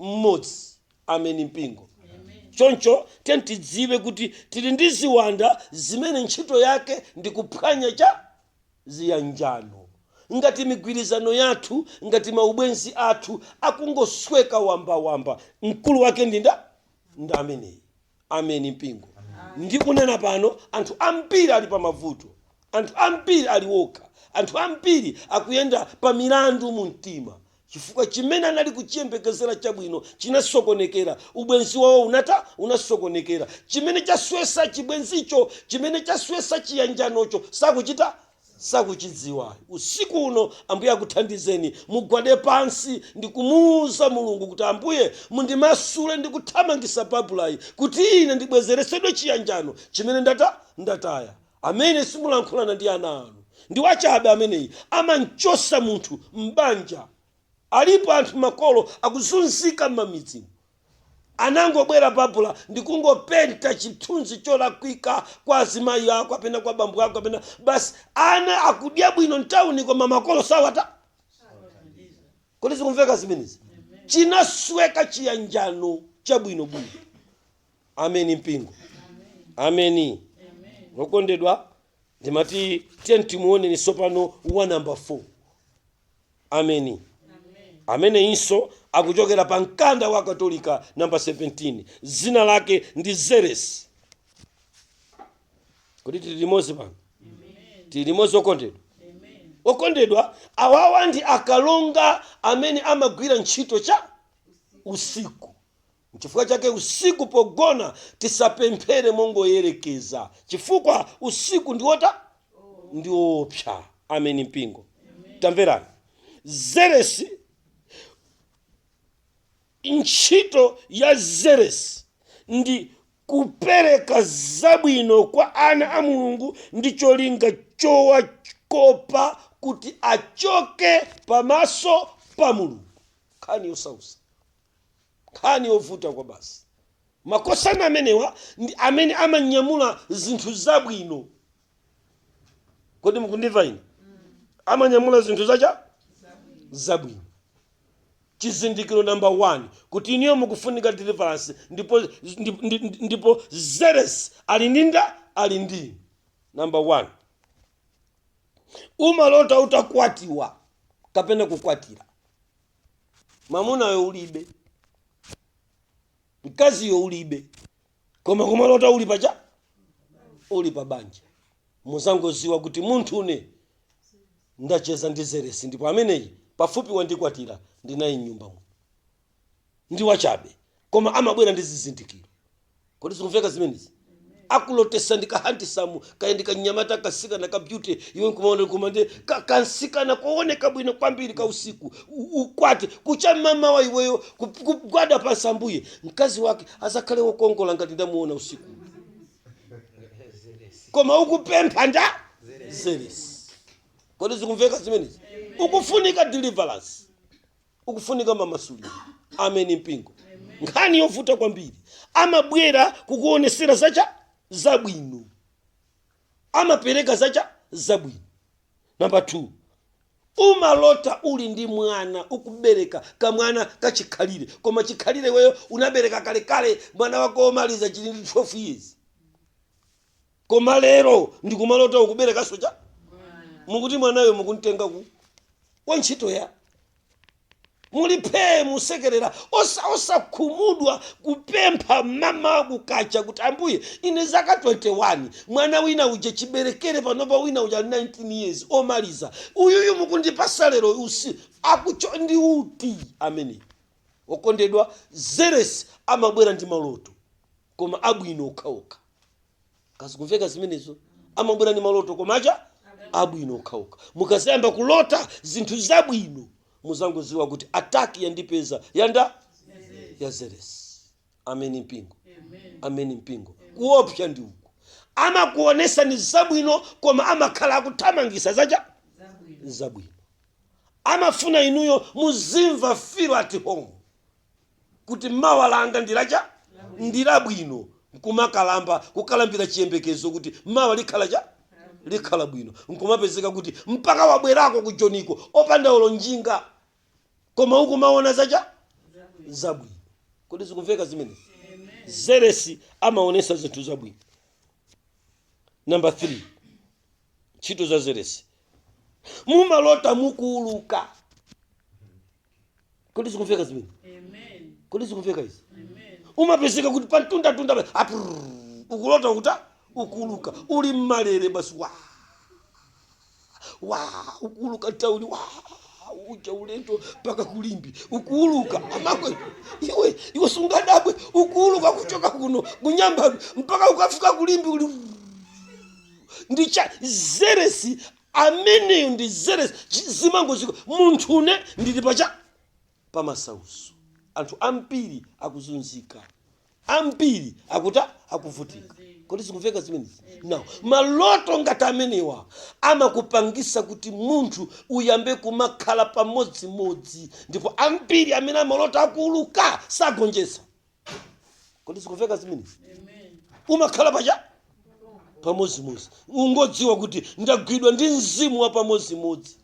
mmodzi. Ameni mpingo. Choncho tiye tidziwe kuti tili ndi ziwanda zimene ntchito yake ndi kuphwanya cha ziyanjano. Ngati migwirizano yathu, ngati maubwenzi athu akungosweka wambawamba, mkulu wake ndi nda ndi ameneyi. Ameni mpingo. Ndikunena pano, anthu ambiri ali pa mavuto, anthu ambiri ali wokha, anthu ambiri akuyenda pa milandu mu mtima, chifukwa chimene anali kuchiyembekezera chabwino chinasokonekera, ubwenzi wawo unata unasokonekera. Chimene chaswesa chibwenzicho, chimene chaswesa chiyanjanocho, sakuchita. Sakuchidziwa. Usiku uno Ambuye akuthandizeni, mugwade pansi ndi kumuwuza Mulungu kuti, "Ambuye, mundimasule ndi kuthamangisa babulayi kuti ine ndibwezeresedwe chiyanjano chimene ndataya." Amene simulankhulana ndi ana anu ndi wachabe. Ameneyi amanchosa munthu m'banja. Alipo anthu, makolo akuzunzika m'mamidzimu, anangobwera babula ndikungopenta chithunzi cholakwika kwa azimayi ako apena kwa bambo ako apena basi. Ana akudya bwino mtawuni, koma makolo sawata. Kodi zikumveka zimenezi? Chinasweka chiyanjano chabwinobwino. Ameni mpingo, ameni. Okondedwa, ndimati tiye timuoneni tsopano wa namba 4. Ameni. Ameneyinso akuchokera pa mkanda wa Katolika, namba 17. Dzina lake ndi Zeres. Kodi tili limodzi pano? Tili limodzi, okondedwa? Okondedwa, awawa ndi akalonga amene amagwira ntchito cha usiku. Nchifukwa chake usiku pogona tisapemphere mongoyerekeza, chifukwa usiku ndiwota ndiwoopsa. Ameni mpingo. Tamverani, Zeresi, ntchito ya Zeresi ndi kupereka zabwino kwa ana a Mulungu ndi cholinga chowakopa kuti achoke pamaso pa Mulungu. Nkhani yosausa, nkhani yovuta kwa basi. Makosana amenewa ndi amene amanyamula zinthu zabwino. Kodi mukundimva ine? Amanyamula zinthu zacha zabwino. Chizindikiro namba 1 kuti iniyo mukufunika deliverance ndipo Zeres ali ndinda ali ndi namba 1, umalota utakwatiwa kapena kukwatira. Mamunayo ulibe, mkaziyo ulibe, koma kumalota uli pacha uli pa banja. Muzangoziwa kuti munthu une ndacheza ndi Zeresi, ndipo ameneyi pafupi wandikwatira, ndinayi mnyumba muno. Ndi wachabe, koma amabwera ndi zizindikiro. Kodi zikumveka zimenezi? Akulotesa ndi kahandsome kaya ndi kanyamata, kasikana ka beauty, iwe nkumaona kumande kansikana kooneka bwino kwambiri ka usiku. Ukwati kucha mamawa, iweyo kugwada pansi, "Ambuye, mkazi wake azakhale wokongola ngati ndamuona usiku." Koma ukupempha nda Zeresi. Kodi zikumveka zimenezi? Ukufunika deliverance, ukufunika mamasuliro. Ameni mpingo. Nkhani yovuta kwambiri. Amabwera kukuonesera zacha zabwino, amapereka zacha zabwino. Namba 2, umalota uli ndi mwana, ukubereka kamwana kachikhalire, koma chikhalire weyo unabereka kalekale. Mwana wako womaliza chili ndi 12 years, koma lero ndikumalota ukuberekanso cha mukuti mwanayo mukuntenga ku wantchito ya muli phee, musekerera, osakhumudwa kupempha mama kukacha kuti, "Ambuye, ine zaka 21, mwana wina uja chiberekere, panopa wina uja ali 19 years omaliza, uyuyu mukundipasa lero usi akucho ndi uti amene?" Okondedwa, Zeres amabwera ndi maloto, koma abwino okhaokha. Kazikumveka zimenezo? Amabwera ndi maloto, koma acha abwino okhaokha. Mukazayamba kulota zinthu zabwino, muzangoziwa kuti attack yandipeza yanda ya Zeres. Ameni mpingo, ameni mpingo. Kuopsa ndi uku: amakuonesa ni zabwino, koma amakhala akuthamangisa zacha zabwino. Amafuna inuyo muzimva feel at home kuti mawa langa ndilacha ndilabwino, nkumakalamba kukalambira chiyembekezo kuti mawa likhala cha likhala bwino, nkumapezeka kuti mpaka wabwerako kujoniko opanda olo njinga, koma ukumaona zacha zabwino. Kodi zikumveka zimenezi? Zeresi amaonesa zinthu zabwino. Namba 3, ntchito za Zeresi: mumalota mukuuluka. Kodi zikumveka zimene? Kodi zikumveka izi? Umapezeka kuti pamtundatunda aprrr, ukulota ukuta ukuuluka, uli mmalere basi, wa wa ukuuluka tauni, wa uja ulendo mpaka kulimbi ukuuluka. Amakwe iwe, iwe sungadabwe ukuuluka kuchoka kuno kunyamba mpaka ukafika kulimbi uli ndicha Zeresi. Ameneyo ndi Zeresi. Zimangoziko munthune ndili pacha pamasauso. Anthu ambiri akuzunzika, ambiri akuta akuvutika. Kodi zikumveka zimenezi? Now, maloto ngati amenewa amakupangisa kuti munthu uyambe kumakhala pamodzimodzi, ndipo ambiri amene amalota akuuluka sagonjetsa. Kodi zikumveka zimenezi? Umakhala pacha pamodzimodzi, ungodziwa kuti ndagwidwa ndi mzimu wa pamodzimodzi.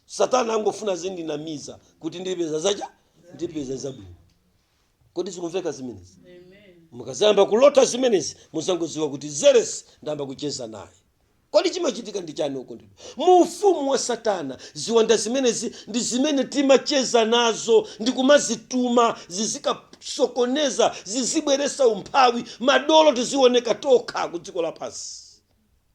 Satana angofuna zindinamiza kuti ndipeza zacha, ndipeza zabwino. Kodi zikumveka zimenezi? Mukazayamba kulota zimenezi, muzangodziwa kuti Zeresi ndayamba kucheza naye. Kodi chimachitika ndi chani, okondedwa? Mu ufumu wa Satana, ziwanda zimenezi ndi zimene timacheza nazo ndi kumazituma zizikasokoneza, zizibweresa umphawi, madolo tizioneka tokha ku dziko lapansi.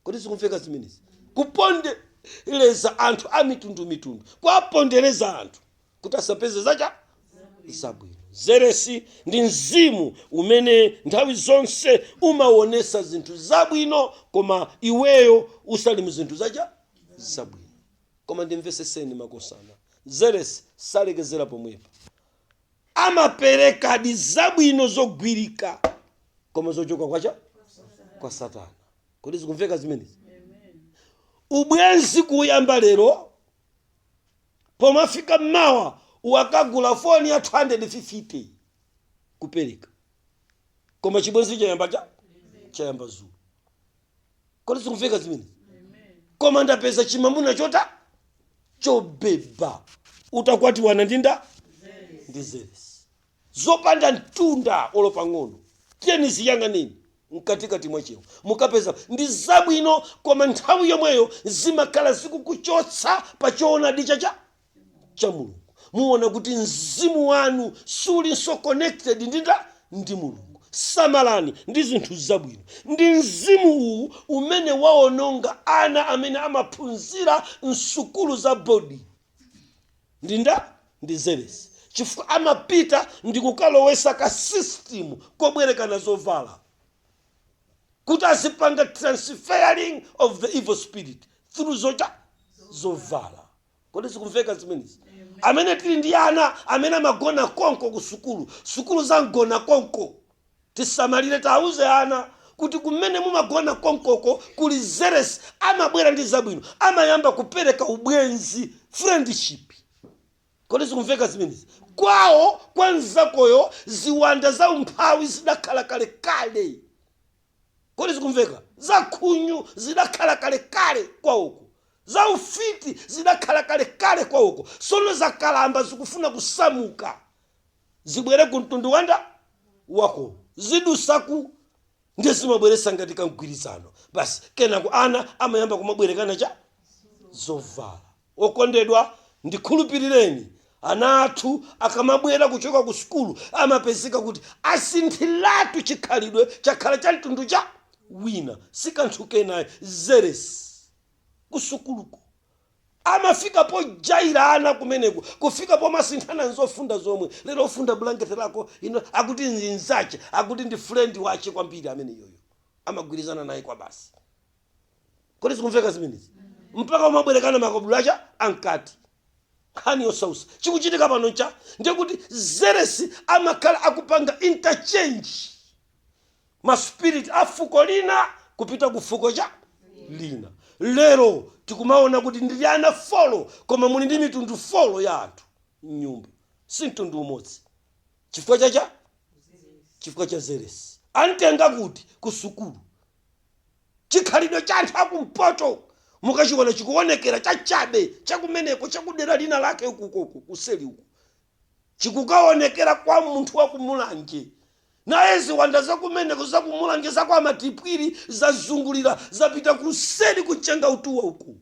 Kodi zikumveka zimenezi? Kupondereza anthu a mitundumitundu, kuwapondereza anthu kuti asapeze zacha zabwino. Zeresi ndi mzimu umene nthawi zonse umaonesa zinthu zabwino, koma iweyo usali mu zinthu zacha zabwino. Koma ndimveseseni makosana, Zeresi salekezera pomwepo. Amaperekadi zabwino zogwirika, koma zochoka kwacha kwa Satana. Kodi zikumveka zimenezi? Ubwenzi kuyamba lero, pomafika mmawa wakagula foni ya 250 kupereka, koma chibwenzi chayamba cha chayamba zulo. Kodi zikumveka zimenezi? Koma ndapeza chimamuna chota chobeba. Utakwatiwana ndinda ndi Zeresi, zopanda mtunda olo pang'ono. Tiyeni ziyang'aneni mkatikati mwachewo, mukapeza ndi zabwino, koma nthawi yomweyo zimakhala zikukuchotsa pa choonadi chacha cha Mulungu. Muona kuti mzimu wanu sulinso connected ndinda ndi Mulungu. Samalani ndi zinthu zabwino. Ndi mzimu uwu umene waononga ana amene amaphunzira msukulu za boarding. Ndinda ndi Zeresi, chifukwa amapita ndi kukalowesa ka system kobwerekana zovala kuti azipanga transferring of the evil spirit through zocha zovala. Kodi zikumveka zimenezi? Amene tili ndi ana amene amagona konko ku sukulu, sukulu zamgona konko, tisamalire. Tauze ana kuti kumene mumagona konkoko kuli Zeresi. Amabwera ndi zabwino, amayamba kupereka ubwenzi, friendship. Kodi zikumveka zimenezi? Kwawo kwa mzakoyo ziwanda za umphawi zidakhala kalekale. Kodi zikumveka? Zakhunyu zidakhala kalekale kwawoko, za ufiti zidakhala kalekale kwawoko. Sono zakalamba, zikufuna kusamuka zibwere ku mtundu wanda wako, zidusaku ndiye zimabweresa ngati kamgwirizano basi. Kenako ana amayamba kumabwerekana cha zovala. Okondedwa, ndikhulupirireni, ana athu akamabwera kuchoka ku sukulu amapezeka kuti asinthiratu chikhalidwe, chakhala cha mtundu cha wina. Si kanthu kenayo, Zeresi. Kusukuluko amafika pojaira ana kumeneko, kufika pomasinthana nzofunda zomwe. Lero ofunda bulangeti lako ino, akuti nzinzache, akuti ndi friend wache kwambiri amene yoyo amagwirizana naye kwa basi. Kodi zikumveka zimenezi? Mpaka umabwerekana makabudula acha ankati. Nkhani yosausa chikuchitika pano ncha ndikuti Zeresi amakhala akupanga interchange ma spirit a fuko lina kupita ku fuko cha lina. Lero tikumaona kuti ndili ana four, koma muli ndi mitundu four ya anthu mnyumba, si mtundu umodzi. Chifukwa chacha? Chifukwa cha Zeresi. Amtenga kuti? Ku sukulu. Chikhalidwe cha anthu akumpoto mukachiona chikuonekera chachabe chakumeneko, chakudera lina lake ukukoko kuseli uku, chikukaonekera kwa munthu wakumulanje. Naye ziwanda zakumeneko, zakumulanje, zakwa Matipwiri, zazungulira, zapita kuseli kuchenga utuwa uku,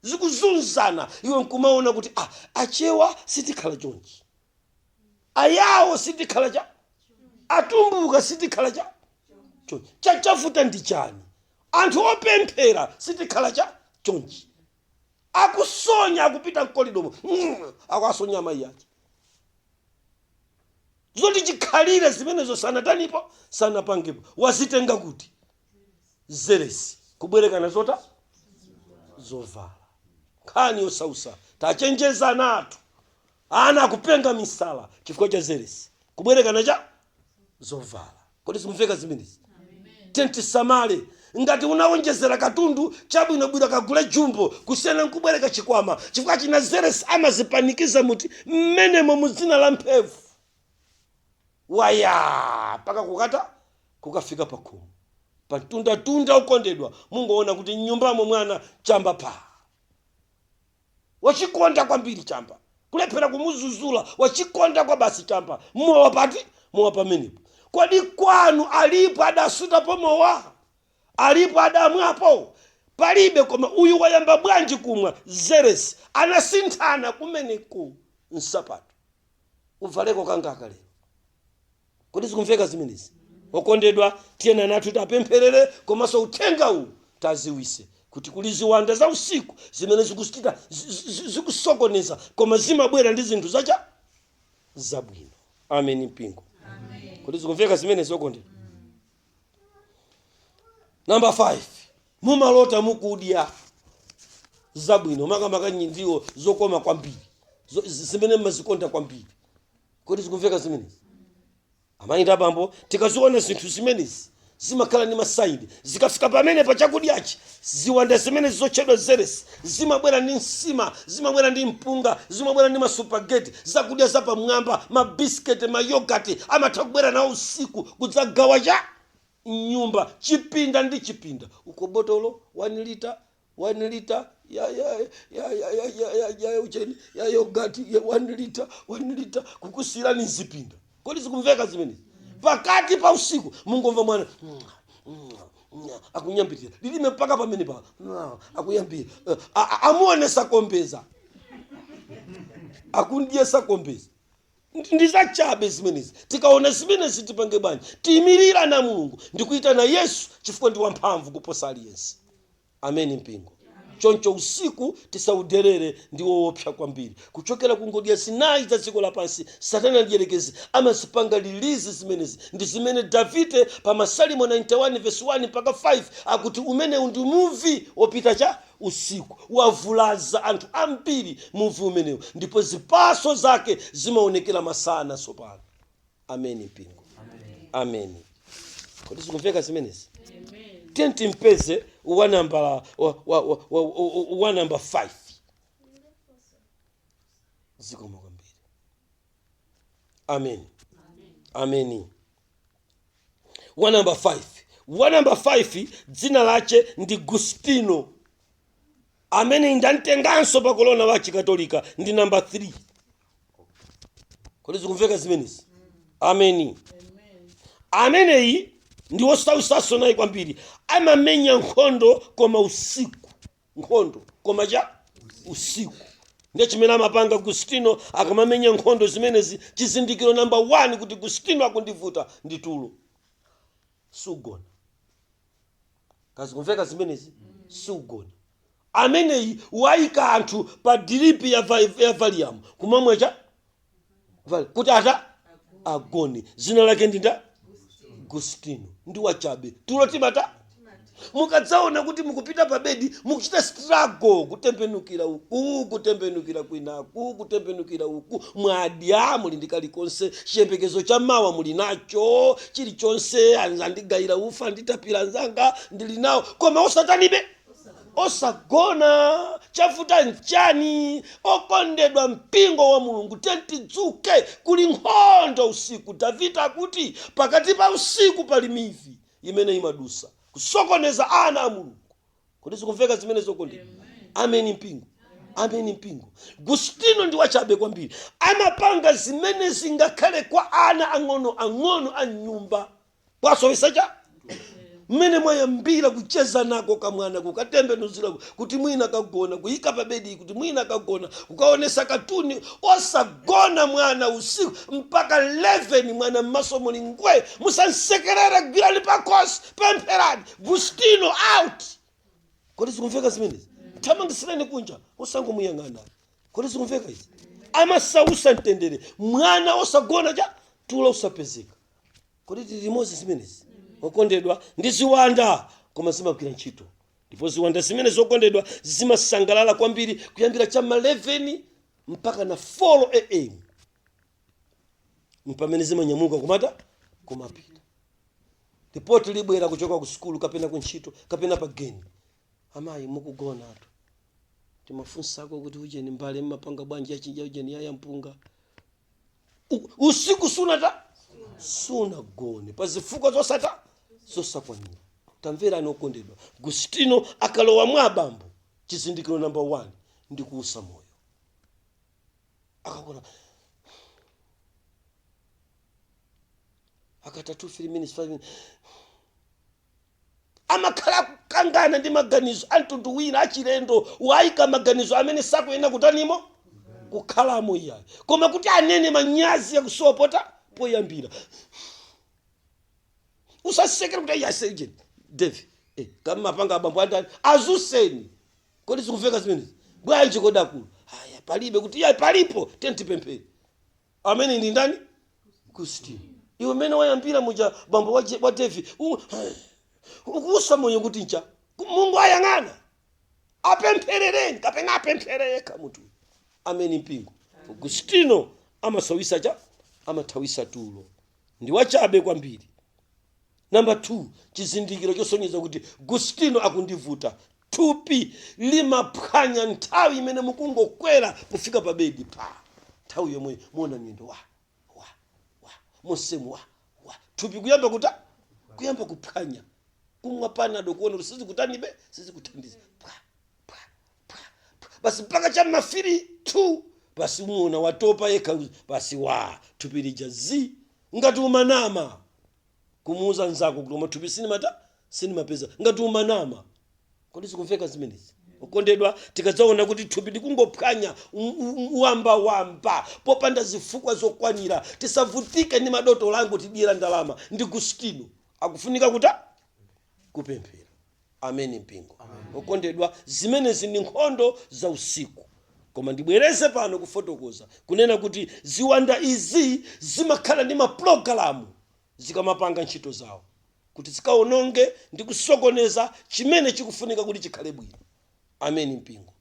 zikuzunzana. Iwe nkumaona kuti ah, Achewa sitikhala chonchi, Ayawo sitikhala cha, Atumbuka sitikhala cha chonchi. Chachavuta ndi chani? Anthu opemphera sitikhala cha chonchi. Akusonya, akupita mkolidomo, akuasonya amayi ache. Zoti chikhalire zimenezo sanatanipo, sanapangepo. Wazitenga kuti? Zeresi, kubwerekana zota zovala. Nkhani yosausa. Tachenjeza ana athu. Ana akupenga misala chifukwa cha zeresi, kubwerekana cha zovala. Kodi zikumveka zimenezi? Tisamale. Ngati unawonjezera katundu, chabwinobwino kagule jumbo kusiyana nkubwereka chikwama, chifukwa china zeresi amazipanikiza muti mmenemo mu dzina la mphevu waya mpaka kukata kukafika pakhomo patundatunda. Ukondedwa, mungoona kuti mnyumbamo mwana chamba pa wachikonda kwambiri chamba, kulephera kumuzuzula, wachikonda kwa basi chamba. Mowa pati? Mowa pamenepo. Kodi kwanu alipo adasutapo mowa? Alipo adamwapo? Palibe. Koma uyu wayamba bwanji kumwa? Zeresi anasinthana kumeneku nsapato, uvaleko kangaka lero. Kodi zikumveka zimenezi, okondedwa? Tiyena nathu tapempherere, komanso uthenga uwu taziwise kuti kuli ziwanda za usiku zimene zikuchita zikusokoneza, koma zimabwera ndi zinthu zacha zabwino. Amen, mpingo. Kodi zikumveka zimenezi, okondedwa? Namba 5, mumalota mukudya zabwino, makamaka ndiwo zokoma kwambiri, zimene mmazikonda kwambiri. Kodi zikumveka zimenezi, amayi ndi abambo? Tikaziona zinthu zimenezi, zimakhala ndi ma signs. Zikafika pamene pa chakudyachi, ziwanda zimene zotchedwa zeresi zimabwera ndi nsima, zimabwera ndi mpunga, zimabwera ndi ma spaghetti, zakudya zapamwamba, mabisiketi, ma yoghurt. Amatha kubwera nawo usiku kudzagawa cha nyumba, chipinda ndi chipinda uko, botolo 1 lita, 1 lita ya ya ya ya ya ya ya ya ucheni ya yoghurt ya 1 lita, 1 lita, kukusiyirani mzipinda. Kodi zikumveka zimenezi? Pakati pa usiku mungomva mwana akunyambirira lilime mpaka pamene pa akuyambira. Amuonesa kombeza, akundyesa kombeza. Ndi zachabe zimenezi. Tikaona zimenezi tipange bwanji? Tiyimirira na Mulungu ndikuyitana Yesu, chifukwa ndi wamphamvu kuposa aliyense. Ameni, mpingo. Choncho usiku tisauderere, ndi woopsa kwambiri. Kuchokera ku ngodya zinayi za dziko lapansi, Satana ndiyerekezi amazipanga release zimenezi. Ndi zimene Davide pa Masalimo 91 verse 1 mpaka 5 akuti umenewu ndi muvi wopita cha usiku, wavulaza anthu ambiri muvi umenewu, ndipo zipaso zake zimaonekera masana tsopano. Ameni, mpingo. Ameni. Kodi zikumveka zimenezi? Tiye timpeze wa namba wa, wa, wa, wa, wa, wa namba 5. Zikomo kwambiri. Amen, ameni. Wa namba 5, wa namba 5 dzina lache ndi Gustino, amene ndamtenganso pa kolona wa Chikatolika, ndi namba 3. Kodi zikumveka zimenezi? Ameni. Ameneyi ndi wosausanso naye kwambiri. Amamenya nkhondo koma usiku, nkhondo koma cha usiku. Ndiye chimene amapanga Gustino akamamenya nkhondo zimenezi, chizindikiro namba 1 kuti Gustino akundivuta ndi tulo sugona. Kazikumveka zimenezi? Sugona. Ameneyi wayika anthu pa drip ya Valium, kumamwa cha kuti ata agone. Zina lake ndinda Gustino, ndi wachabe. Tulo timata. Mukadzaona kuti mukupita pa bedi, mukuchita struggle kutembenukira uku, kutembenukira kwinaku, kutembenukira uku, mwadya, muli ndi kalikonse, chiyembekezo cha mawa muli nacho, chilichonse, andigayira ufa, nditapira anzanga ndili nawo, koma osatanibe, osagona. Chavuta nchani? Okondedwa, mpingo wa Mulungu, tentidzuke, kuli nkhondo usiku. Davide akuti pakati pa usiku pali mivi imene imadusa kusokoneza ana a Mulungu. Kodi zikumveka zimene, zokondedwa? Ameni, mpingo. Ameni, mpingo. Gustino ndi wachabe kwambiri. Amapanga zimene zingakhale kwa ana ang'ono ang'ono a nyumba, kwasowesa cha mmene mwayambira kucheza nako kamwana, kukatembenuzira kuti mwina kagona, kuyika pa bedi kuti mwina kagona, kukaonesa katuni, osagona mwana usiku mpaka 11. Mwana mmaso muli ngwe. Musansekerere, gwirani pakhosi, pempherani. Gustino out. Kodi zikumveka zimenezi? Thamangisireni kunja, osangomuyang'ana. Kodi zikumveka izi? Amasausa mtendere mwana osagona, cha tulo usapezeka. Kodi tili limodzi zimenezi, okondedwa? Ndi ziwanda, koma zimagwira ntchito. Ndipo ziwanda zimene zokondedwa zimasangalala kwambiri kuyambira cha ma 11 mpaka na 4 am, mpamene zimanyamuka kumata kumapita. Ripoti libwera kuchoka ku sukulu kapena ku ntchito kapena pa geni: "Amayi, mukugona atu, timafunsako kuti ujeni mbale mmapanga bwanji yachinja ujeni yaya mpunga usiku sunata sunagone pa zifukwa zosata zosakwanira." Tamverani okondedwa, Gustino akalowa mwa abambo, chizindikiro number 1 ndi kuusa moyo. Akakona akata 2 3 minutes, 5 minutes, amakhala akukangana ndi maganizo a mtundu wina achilendo, wayika maganizo amene sakuyenera kutanimo kukhalamo iyayi, koma kuti anene manyazi yakusopota poyambira. Usasekere kuti ayi Devi kamapanga abambo andani azuseni. Kodi zikumveka zimenezi bwanji? Kodi akulu aya palibe kuti iyayi palipo tentipemphere amene ndi ndani? Gustino. Iwe mmene wayambira muja bambo wa Devi ukuusa moyo kuti ncha Mungu ayang'ana apempherereni kapena apemphere yekha munthu amene mpingo. Augustino amasawisa cha amathawisa tulo, ndi wachabe kwambiri. Namba 2, chizindikiro chosonyeza kuti Gustino akundivuta: thupi limaphwanya nthawi imene mukungokwera kufika pa bedi, pa nthawi yomwe muona miyendo wa wa wa monsemu wa wa, thupi kuyamba kuta kuyamba kuphwanya. Kumwa Panado kuona kuti sizikutanibe, sizikuthandiza, pwa pwa pwa pwa, basi mpaka cha ma 3 2, basi umuona watopa yekha, basi wa thupi lija zi ngati umanama kumuuza nzako kuti koma thupi sinimata sinimapeza, ngati umanama. Kodi zikumveka zimenezi okondedwa? Tikadzaona kuti thupi likungophwanya wamba wamba popanda zifukwa zokwanira, tisavutike ndi madoto langu tidyera ndalama, ndi Gustino akufunika kuta kupemphera. Ameni mpingo. Okondedwa, zimenezi ndi nkhondo za usiku. Koma ndibwereze pano kufotokoza kunena kuti ziwanda izi zimakhala ndi mapulogalamu zikamapanga ntchito zawo kuti zikaononge ndi kusokoneza chimene chikufunika kuti chikhale bwino. Ameni mpingo.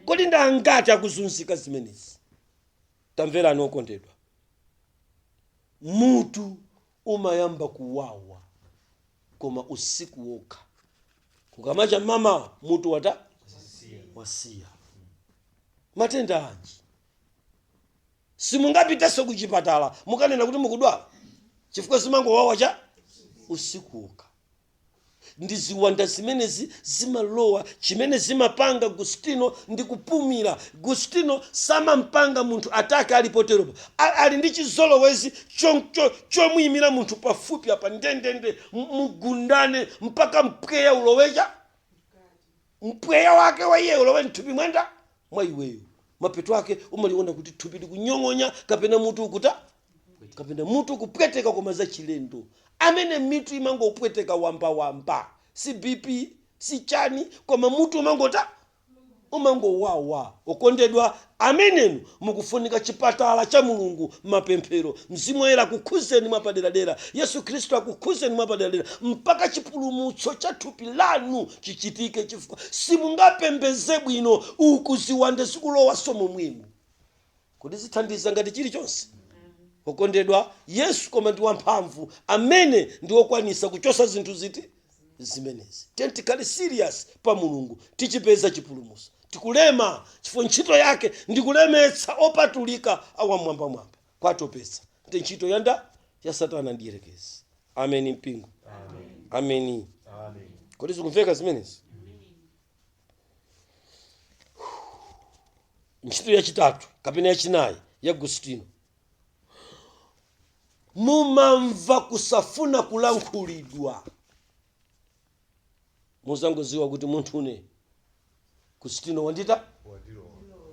Kodi ndi angati akuzunzika zimenezi? Tamverani okondedwa, mutu umayamba kuwawa koma usiku wokha. Kukamacha mama mutu wata wasiya. Matenda anji? Simungapitenso kuchipatala mukanena kuti mukudwala chifukwa zimangowawa cha usiku wokha. Ndi ziwanda zimenezi zimalowa. Chimene zimapanga Gustino ndi kupumira. Gustino samampanga munthu atake ali poteropo. Ali ndi chizolowezi chomuyimira munthu pafupi apa ndendende, mugundane mpaka mpweya ulowecha mpweya wake wa iye ulowe mthupi mwenda mwa iweyo. Mapeto ake umaliona kuti thupi likunyong'onya kapena mutu ukuta kapena mutu kupweteka, koma zachilendo. Amene mitu imangopweteka wambawamba, si BP, si chani, koma mutu umangota umangowawa, okondedwa amenenu mukufunika chipatala cha Mulungu, mapemphero. Mzimu Woyera akukhuzeni mwapaderadera, Yesu Khristu akukhuzeni mwapaderadera mpaka chipulumutso cha thupi lanu chichitike, chifukwa simungapembeze bwino uku ziwanda zikulowaso momwemo. Kuti zithandiza ngati chilichonse? Okondedwa, Yesu koma ndi wamphamvu amene ndi wokwanisa kuchosa zinthu ziti zimenezi. Tiye tikhale serious pa Mulungu, tichipeza chipulumutso. Tikulema chifukwa ntchito yake ndikulemetsa opatulika awamwambamwamba, kwatopetsa. Ndi ntchito yanda ya Satana ndiyerekezi. Ameni mpingo. Ameni. Kodi zikumveka zimenezi? Ntchito yachitatu kapena yachinayi ya Gustino: mumamva kusafuna kulankhulidwa. Muzangoziwa kuti munthune Gustino wandita.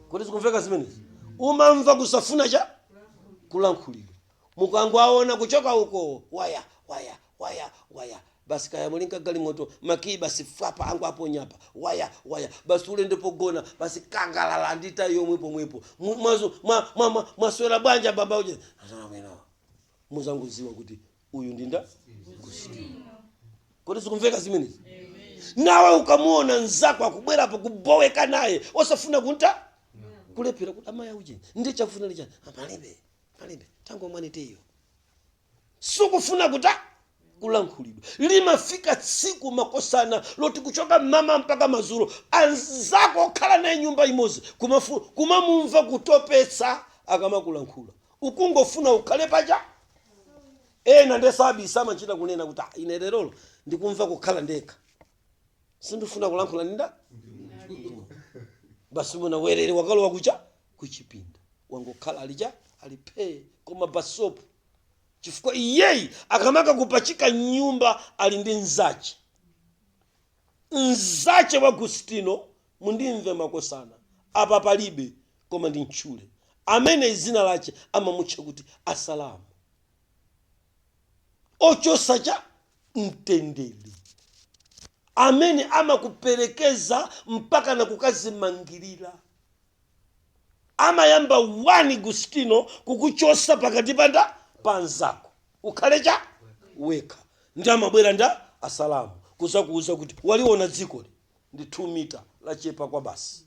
Kodi zikumveka zimenezi? Umamva kusafuna cha kulankhulidwa. Mukangoaona kuchoka uko, waya waya waya waya, basi kaya mulinga galimoto makiyi, basi fwapa angu aponyapa, waya waya, basi ulendo pogona, basi kangalala ndita yomwe pomwepo. Mwaswera bwanja baba uje bwino? Muzangoziwa kuti uyu ndinda Gustino. Kodi zikumveka zimenezi? Nawe ukamuona mnzako akubwerapo, kuboweka naye, osafuna kunta kulephera kuti amayi aucheni ndi chafuna lichani, palibe, palibe, tangomwani tiyo, sukufuna kuta kulankhulidwa. Limafika tsiku, makosana, loti kuchoka mama mpaka madzulo anzako okhala naye nyumba imodzi kumamumva kutopetsa akamakulankhula, ukungofuna ukhale pacha. Ena ndesabisa, amachita kunena kuti, "Ah, ine lerolo ndikumva kukhala ndekha, sindifuna kulankhula ninda." Basi, muna werere wakalowa kucha kuchipinda, wangokhala alicha aliphee, koma basopo, chifukwa iyeyi akamaka kupachika nyumba ali ndi mzache, mzache wa Gustino. Mundimve makosana, apa palibe koma ndi mtchule amene zina lache amamutcha kuti Asalamu, ochosa cha mtendere, amene amakuperekeza mpaka na kukazimangirira. Amayamba 1 Gustino kukuchosa pakati panda panzako, ukhale cha wekha, ndi amabwera nda Asalamu kuzakuuza kuti waliona dzikoli ndi 2 mita, lachepa kwa basi,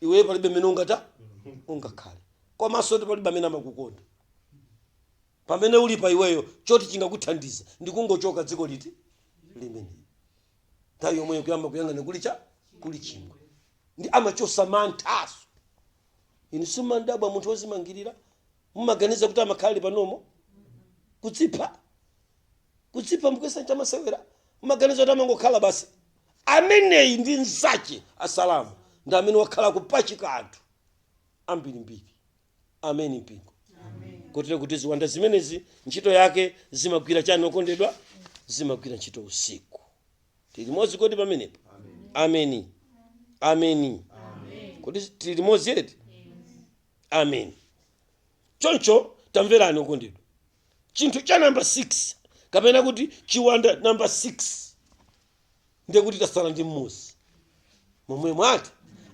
iweyo palibe mmene ungata ungakhale, komanso ti palibe amene amakukonda pamene uli pa iweyo. Choti chingakuthandiza ndikungochoka dziko liti limene nthawi yomweyo kuyamba kuyang'ana kuli cha kuli chingwe, ndi amachosa manthaso. Inu simandabwa munthu wozimangirira, mumaganiza kuti amakhala panomo kudzipha, kudzipha mkwesa chamasewera, mumaganiza kuti amangokhala basi? Ameneyi ndi mzache Asalamu, ndi amene wakhala kupachika anthu ambirimbiri. Ameni mpingo. Kotero kuti ziwanda zimenezi ntchito yake zimagwira chani, okondedwa? Zimagwira ntchito usiku. Tili limodzi kodi pamenepo? Ameni, ameni. Kodi tili limodzi eti? Ameni. Choncho tamverani okondedwa, chinthu cha namba 6, kapena kuti chiwanda namba 6, ndiye kuti tasala ndi mmodzi momwe mwati.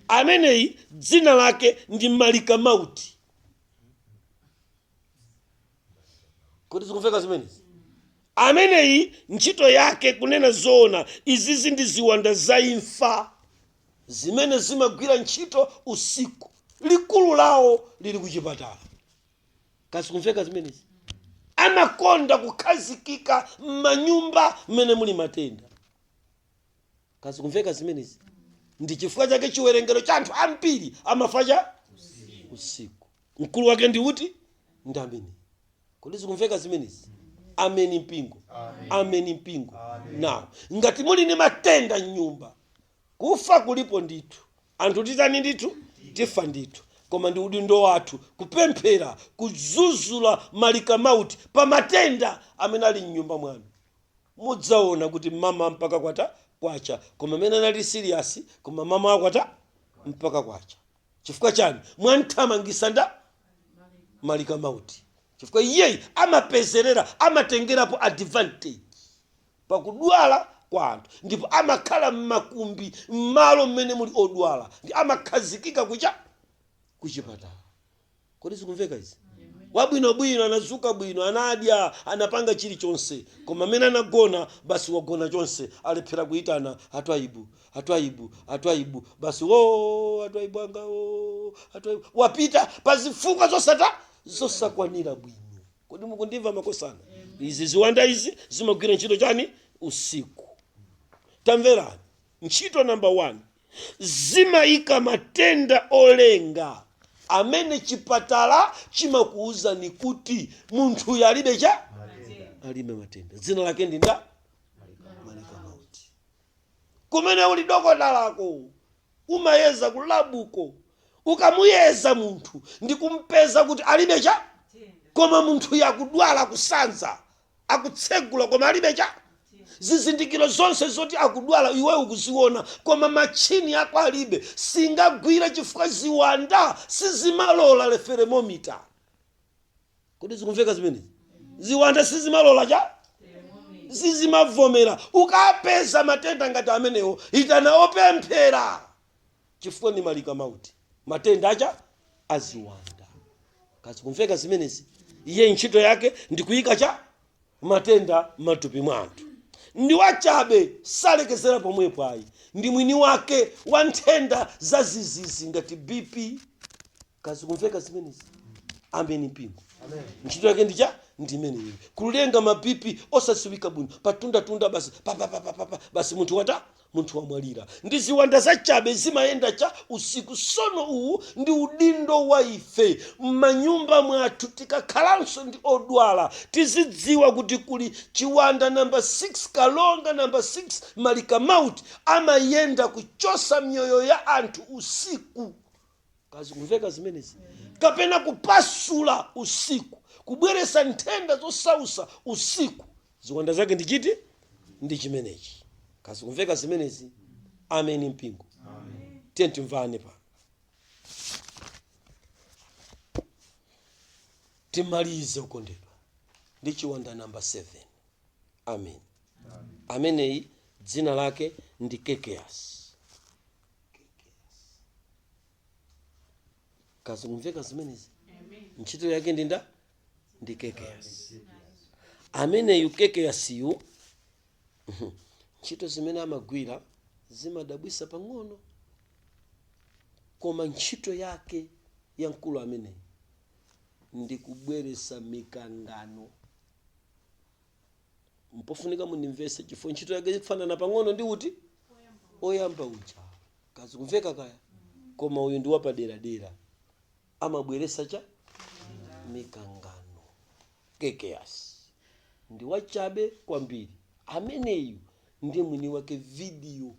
Ameneyi dzina lake ndi Malikamauti. Kodi zikumveka zimenezi? Ameneyi ntchito yake, kunena zoona, izizi ndi ziwanda za imfa zimene zimagwira ntchito usiku. Likulu lawo lili kuchipatala. Kazikumveka zimenezi? Amakonda kukhazikika m'manyumba mmene muli matenda. Kazikumveka zimenezi? Ndi chifukwa chake chiwerengero cha anthu ambiri amafa cha usiku. Mkulu wake ndi uti? Ndi amene. Kodi zikumveka zimenezi? Ameni mpingo, ameni mpingo. Now, ngati muli ndi matenda mnyumba, kufa kulipo ndithu, anthu titani ndithu, tifa ndithu, koma ndi udindo wathu kupemphera, kudzudzula malikamauti pa matenda amene ali mnyumba mwanu. Mudzaona kuti mama mpaka kwata kwacha, koma amene anali serious, koma mama akwata mpaka kwacha. Chifukwa chani? Mwanthamangisa nda malikamauti, chifukwa iyeyi amapezerera, amatengerapo advantage pakudwala kwa anthu, ndipo amakhala mmakumbi, m'malo mmene muli odwala, ndi amakhazikika kucha kuchipatala. Kodi zikumveka izi? Wabwinobwino, anazuka bwino, anadya, anapanga chilichonse, koma amene anagona, basi wagona chonse, alephera kuyitana atwaibu, atwaibu, atwaibu, basi wo atwaibu anga o atwaibu wapita pa zifukwa zosata zosakwanira bwino. Kodi mukundimva makosana? Izi ziwanda izi zimagwira ntchito chani? Usiku. Tamverani, ntchito namba 1, zimayika matenda olenga amene chipatala chimakuwuzani kuti munthuyu alibe cha alibe matenda. Dzina lake ndi nda malikamauti. Kumene uli dokotalako, umayeza ku labuko, ukamuyeza munthu ndi kumpeza kuti alibe cha, koma munthu yakudwala, kusanza, akutsegula, koma alibe cha zizindikiro zonse zoti akudwala, iwe ukuziona, koma machini ako alibe, singagwire, chifukwa ziwanda sizimalola thermometer. Kodi zikumveka zimenezi? Ziwanda sizimalola cha sizimavomera. Ukapeza matenda ngati amenewo, itana opemphera, chifukwa ni malikamauti, matenda acha aziwanda. Kazikumveka zimenezi? Iye ntchito yake ndikuyika cha matenda m'matupi mwa anthu. Ndi wachabe, salekezera pomwepo ayi. Ndi mwini wake wa nthenda za zizizi ngati BP. Kazikumveka zimenezi? Ameni mpingo. Ntchito yake ndicha ndimeneyo, kulenga ma BP osadziwika bwino patundatunda basi, papapapapa, basi munthu wata munthu wamwalira. Ndi ziwanda zachabe, zimayenda cha usiku. Sono uwu ndi udindo wa ife m'manyumba mwathu, tikakhalanso ndi odwala tizidziwa kuti kuli chiwanda namba 6, kalonga namba 6, Malikamauti, amayenda kuchosa miyoyo ya anthu usiku. Kazikumveka zimenezi? Kapena kupasula usiku, kubweresa nthenda zosausa usiku. Ziwanda zake ndi chiti? Ndi chimenechi. Kazikumveka zimenezi? Ameni mpingo. Tiye timvane pano, timalize ukondedwa ndi chiwanda namba 7. Amen. Ameneyi dzina lake ndi Kekeyasi. Kazikumveka zimenezi? Ntchito yake ndi nda ndi Kekeyasi ameneyu. Kekeyasiyu ntchito zimene amagwira zimadabwisa pang'ono, koma ntchito yake ya mkulu ameneyi ndi kubweresa mikangano. Mpofunika mundimvese, chifukwa ntchito yake ikufanana pang'ono ndi uti oyamba uja. Kazikumveka kaya? Koma uyu ndi wapaderadera, amabweresa cha mikangano. Kekeyasi ndi wachabe kwambiri ameneyu. Ndi mwini wake video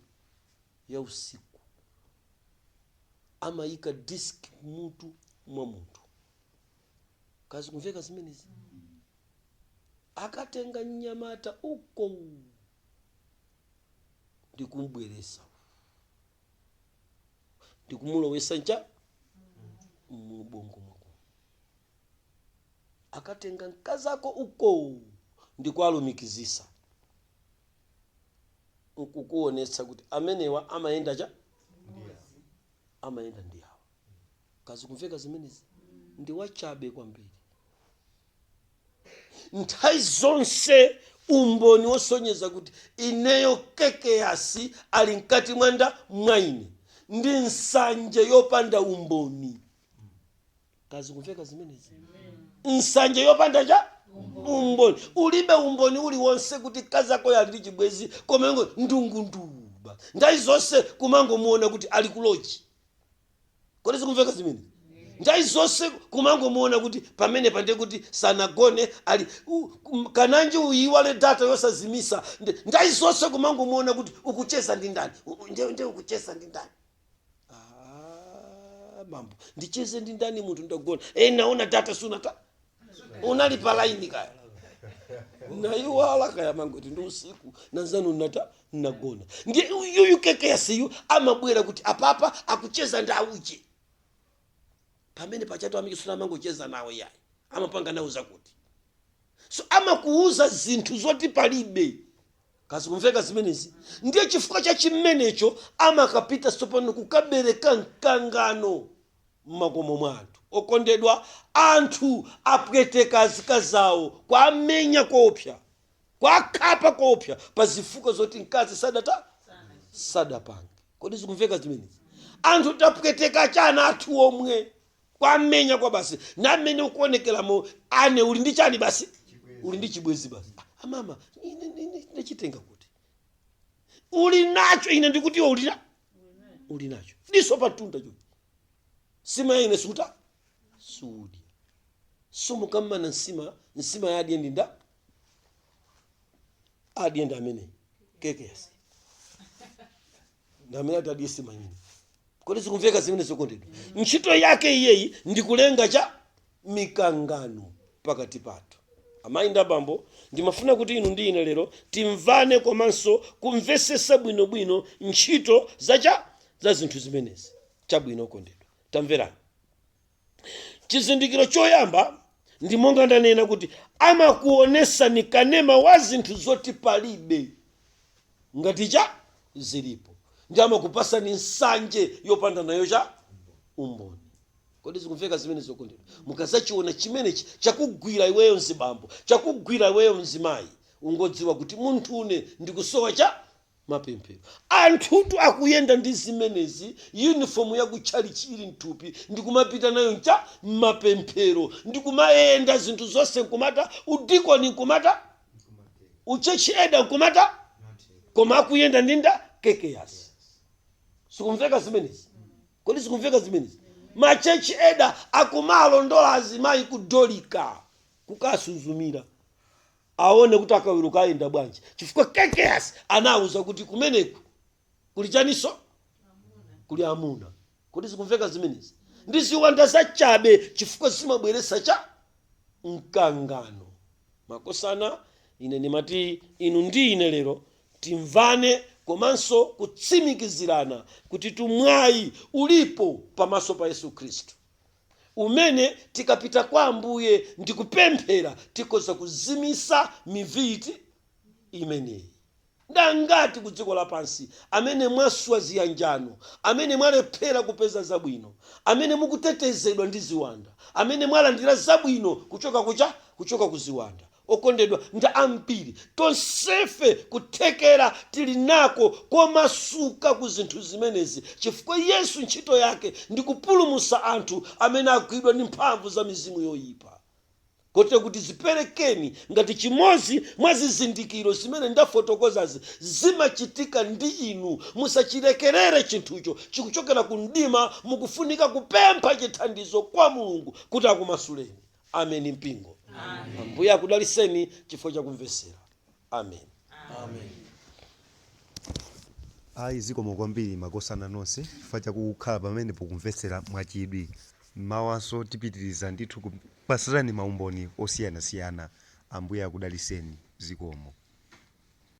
ya usiku, amayika disk mutu mwa munthu. Kazikumveka zimenezi? Akatenga mnyamata uko ndikumbweresa, ndikumulowesa ncha mubongo mwako. Akatenga mkazako uko ndikualumikizisa, nkukuonetsa kuti amenewa amayenda cha amayenda ndi awa. Kazikumveka zimenezi? Ndi wachabe kwambiri. Nthawi zonse umboni wosonyeza kuti ineyo Kekeyasi ali mkati mwanda mwa ine ndi nsanje yopanda umboni. Kazikumveka zimenezi? Nsanje yopanda cha umboni. Ulibe umboni uliwonse kuti kazako ali ndi chibwezi, koma ingo ndungunduba nthawi zonse kumangomuona kuti ali kuloji. Kodi zikumveka zimenezi? Nthawi zonse kumangomuona kuti pamene pande kuti sanagone ali kananji uyiwale data yosazimisa. Nthawi zonse kumangomuona kuti ukucheza ndi ndani. Nde ukucheza ndi ndani? Ah, mambo, ndicheze ndi ndani? Munthu ndagona. E, naona data sunata unali pa line kaya naiwala kaya mangoti ndi usiku nanzanu nata nagona. Ndiye uyuyu Kekeyasiyu amabwera kuti apapa akucheza ndi auje pamene pachatu amikisuna, amangocheza nawo yayi, amapanga nawo zakuti. So amakuuza zinthu zoti palibe. Kazikumveka zimenezi? Ndiye chifukwa cha chimenecho amakapita tsopano kukabereka mkangano mmakomo mwa anthu. Okondedwa, anthu apweteka azikazi awo, kwamenya koopsa, kwakhapa koopsa, pa zifukwa zoti mkazi sadata sadapange. Kodi zikumveka zimenezi? Anthu tapweteka chana athu omwe, kwamenya kwa basi, namene ukuonekeramo ane uli ndi chani basi, uli ndi chibwezi basi. Ah, amama, ine ndachitenga kuti uli nacho. Ine ndikuti iwe uli nacho diso patunda cho nsima ya ine suta sudya sumukammana nsima. Nsima yadye ndi nda adye ndi amene Kekeyasi, ndi amene ati adye nsima imene. Kodi zikumveka zimene zokondedwa? Ntchito yake iyeyi ndi kulenga cha mikangano pakati pathu amayi ndi abambo. Ndimafuna kuti inu ndi ine lero timvane komanso kumvesesa bwinobwino ntchito zacha za zinthu zimenezi. Chabwino okondedwa, tamverani. Chizindikiro choyamba ndi monga ndanena kuti amakuonesani kanema wa zinthu zoti palibe ngati cha zilipo, ndi amakupasani nsanje yopanda nayo cha umboni. Kodi zikumveka zimene zokondedwa? Mukazachiona chimenechi chakugwira iweyo mzibambo, chakugwira iweyo mzimayi, Ungodziwa kuti munthune ndikusowa cha mapemphero. Anthutu akuyenda ndi zimenezi, uniform ya kutchalichi ili mthupi, ndikumapita nayo ncha mapemphero, ndikumayenda zinthu zonse nkumata, udikoni nkumata, uchurch elder nkumata, koma akuyenda ndi nda kekeyasi. Sikumveka zimenezi? Kodi sikumveka zimenezi? Machurch elder akumalondola azimayi kudolika kukasuzumira, aone kuti akaweruka ayenda bwanji, chifukwa kekeyasi anawuza kuti kumeneku kuli chaniso, kuli amuna. Kodi zikumveka zimenezi? Ndi ziwanda zachabe, chifukwa zimabweresa cha mkangano. Makosana, ine ndimati inu ndi ine lero timvane komanso kutsimikizirana kuti tumwayi ulipo pamaso pa Yesu Khristu, umene tikapita kwa Ambuye ndikupemphera tikhoza kuzimisa miviti imeneyi. Ndangati ku dziko lapansi amene mwaswa ziyanjano, amene mwalephera kupeza zabwino, amene mukutetezedwa ndi ziwanda, amene mwalandira zabwino kuchoka kucha kuchoka ku ziwanda. Okondedwa, ndi ambiri tonsefe kuthekera tili nako komasuka ku zinthu zimenezi, chifukwa Yesu ntchito yake ndi kupulumutsa anthu amene agwidwa ndi mphamvu za mizimu yoyipa. Kotero kuti ziperekeni ngati chimodzi mwa zizindikiro zimene ndafotokozazi zimachitika ndi inu, musachilekerere chinthucho chikuchokera ku mdima. Mukufunika kupempha chithandizo kwa Mulungu kuti akumasuleni. Ameni. Mpingo, Ambuye akudaliseni chifukwa chakumvesera. Amen. Amen. Ayi, zikomo kwambiri makosana nonse chifukwa chakukhala pamene pokumvetsera mwachidwi. Mawanso tipitiriza ndithu kupasirani maumboni osiyanasiyana. Ambuye akudaliseni. Zikomo.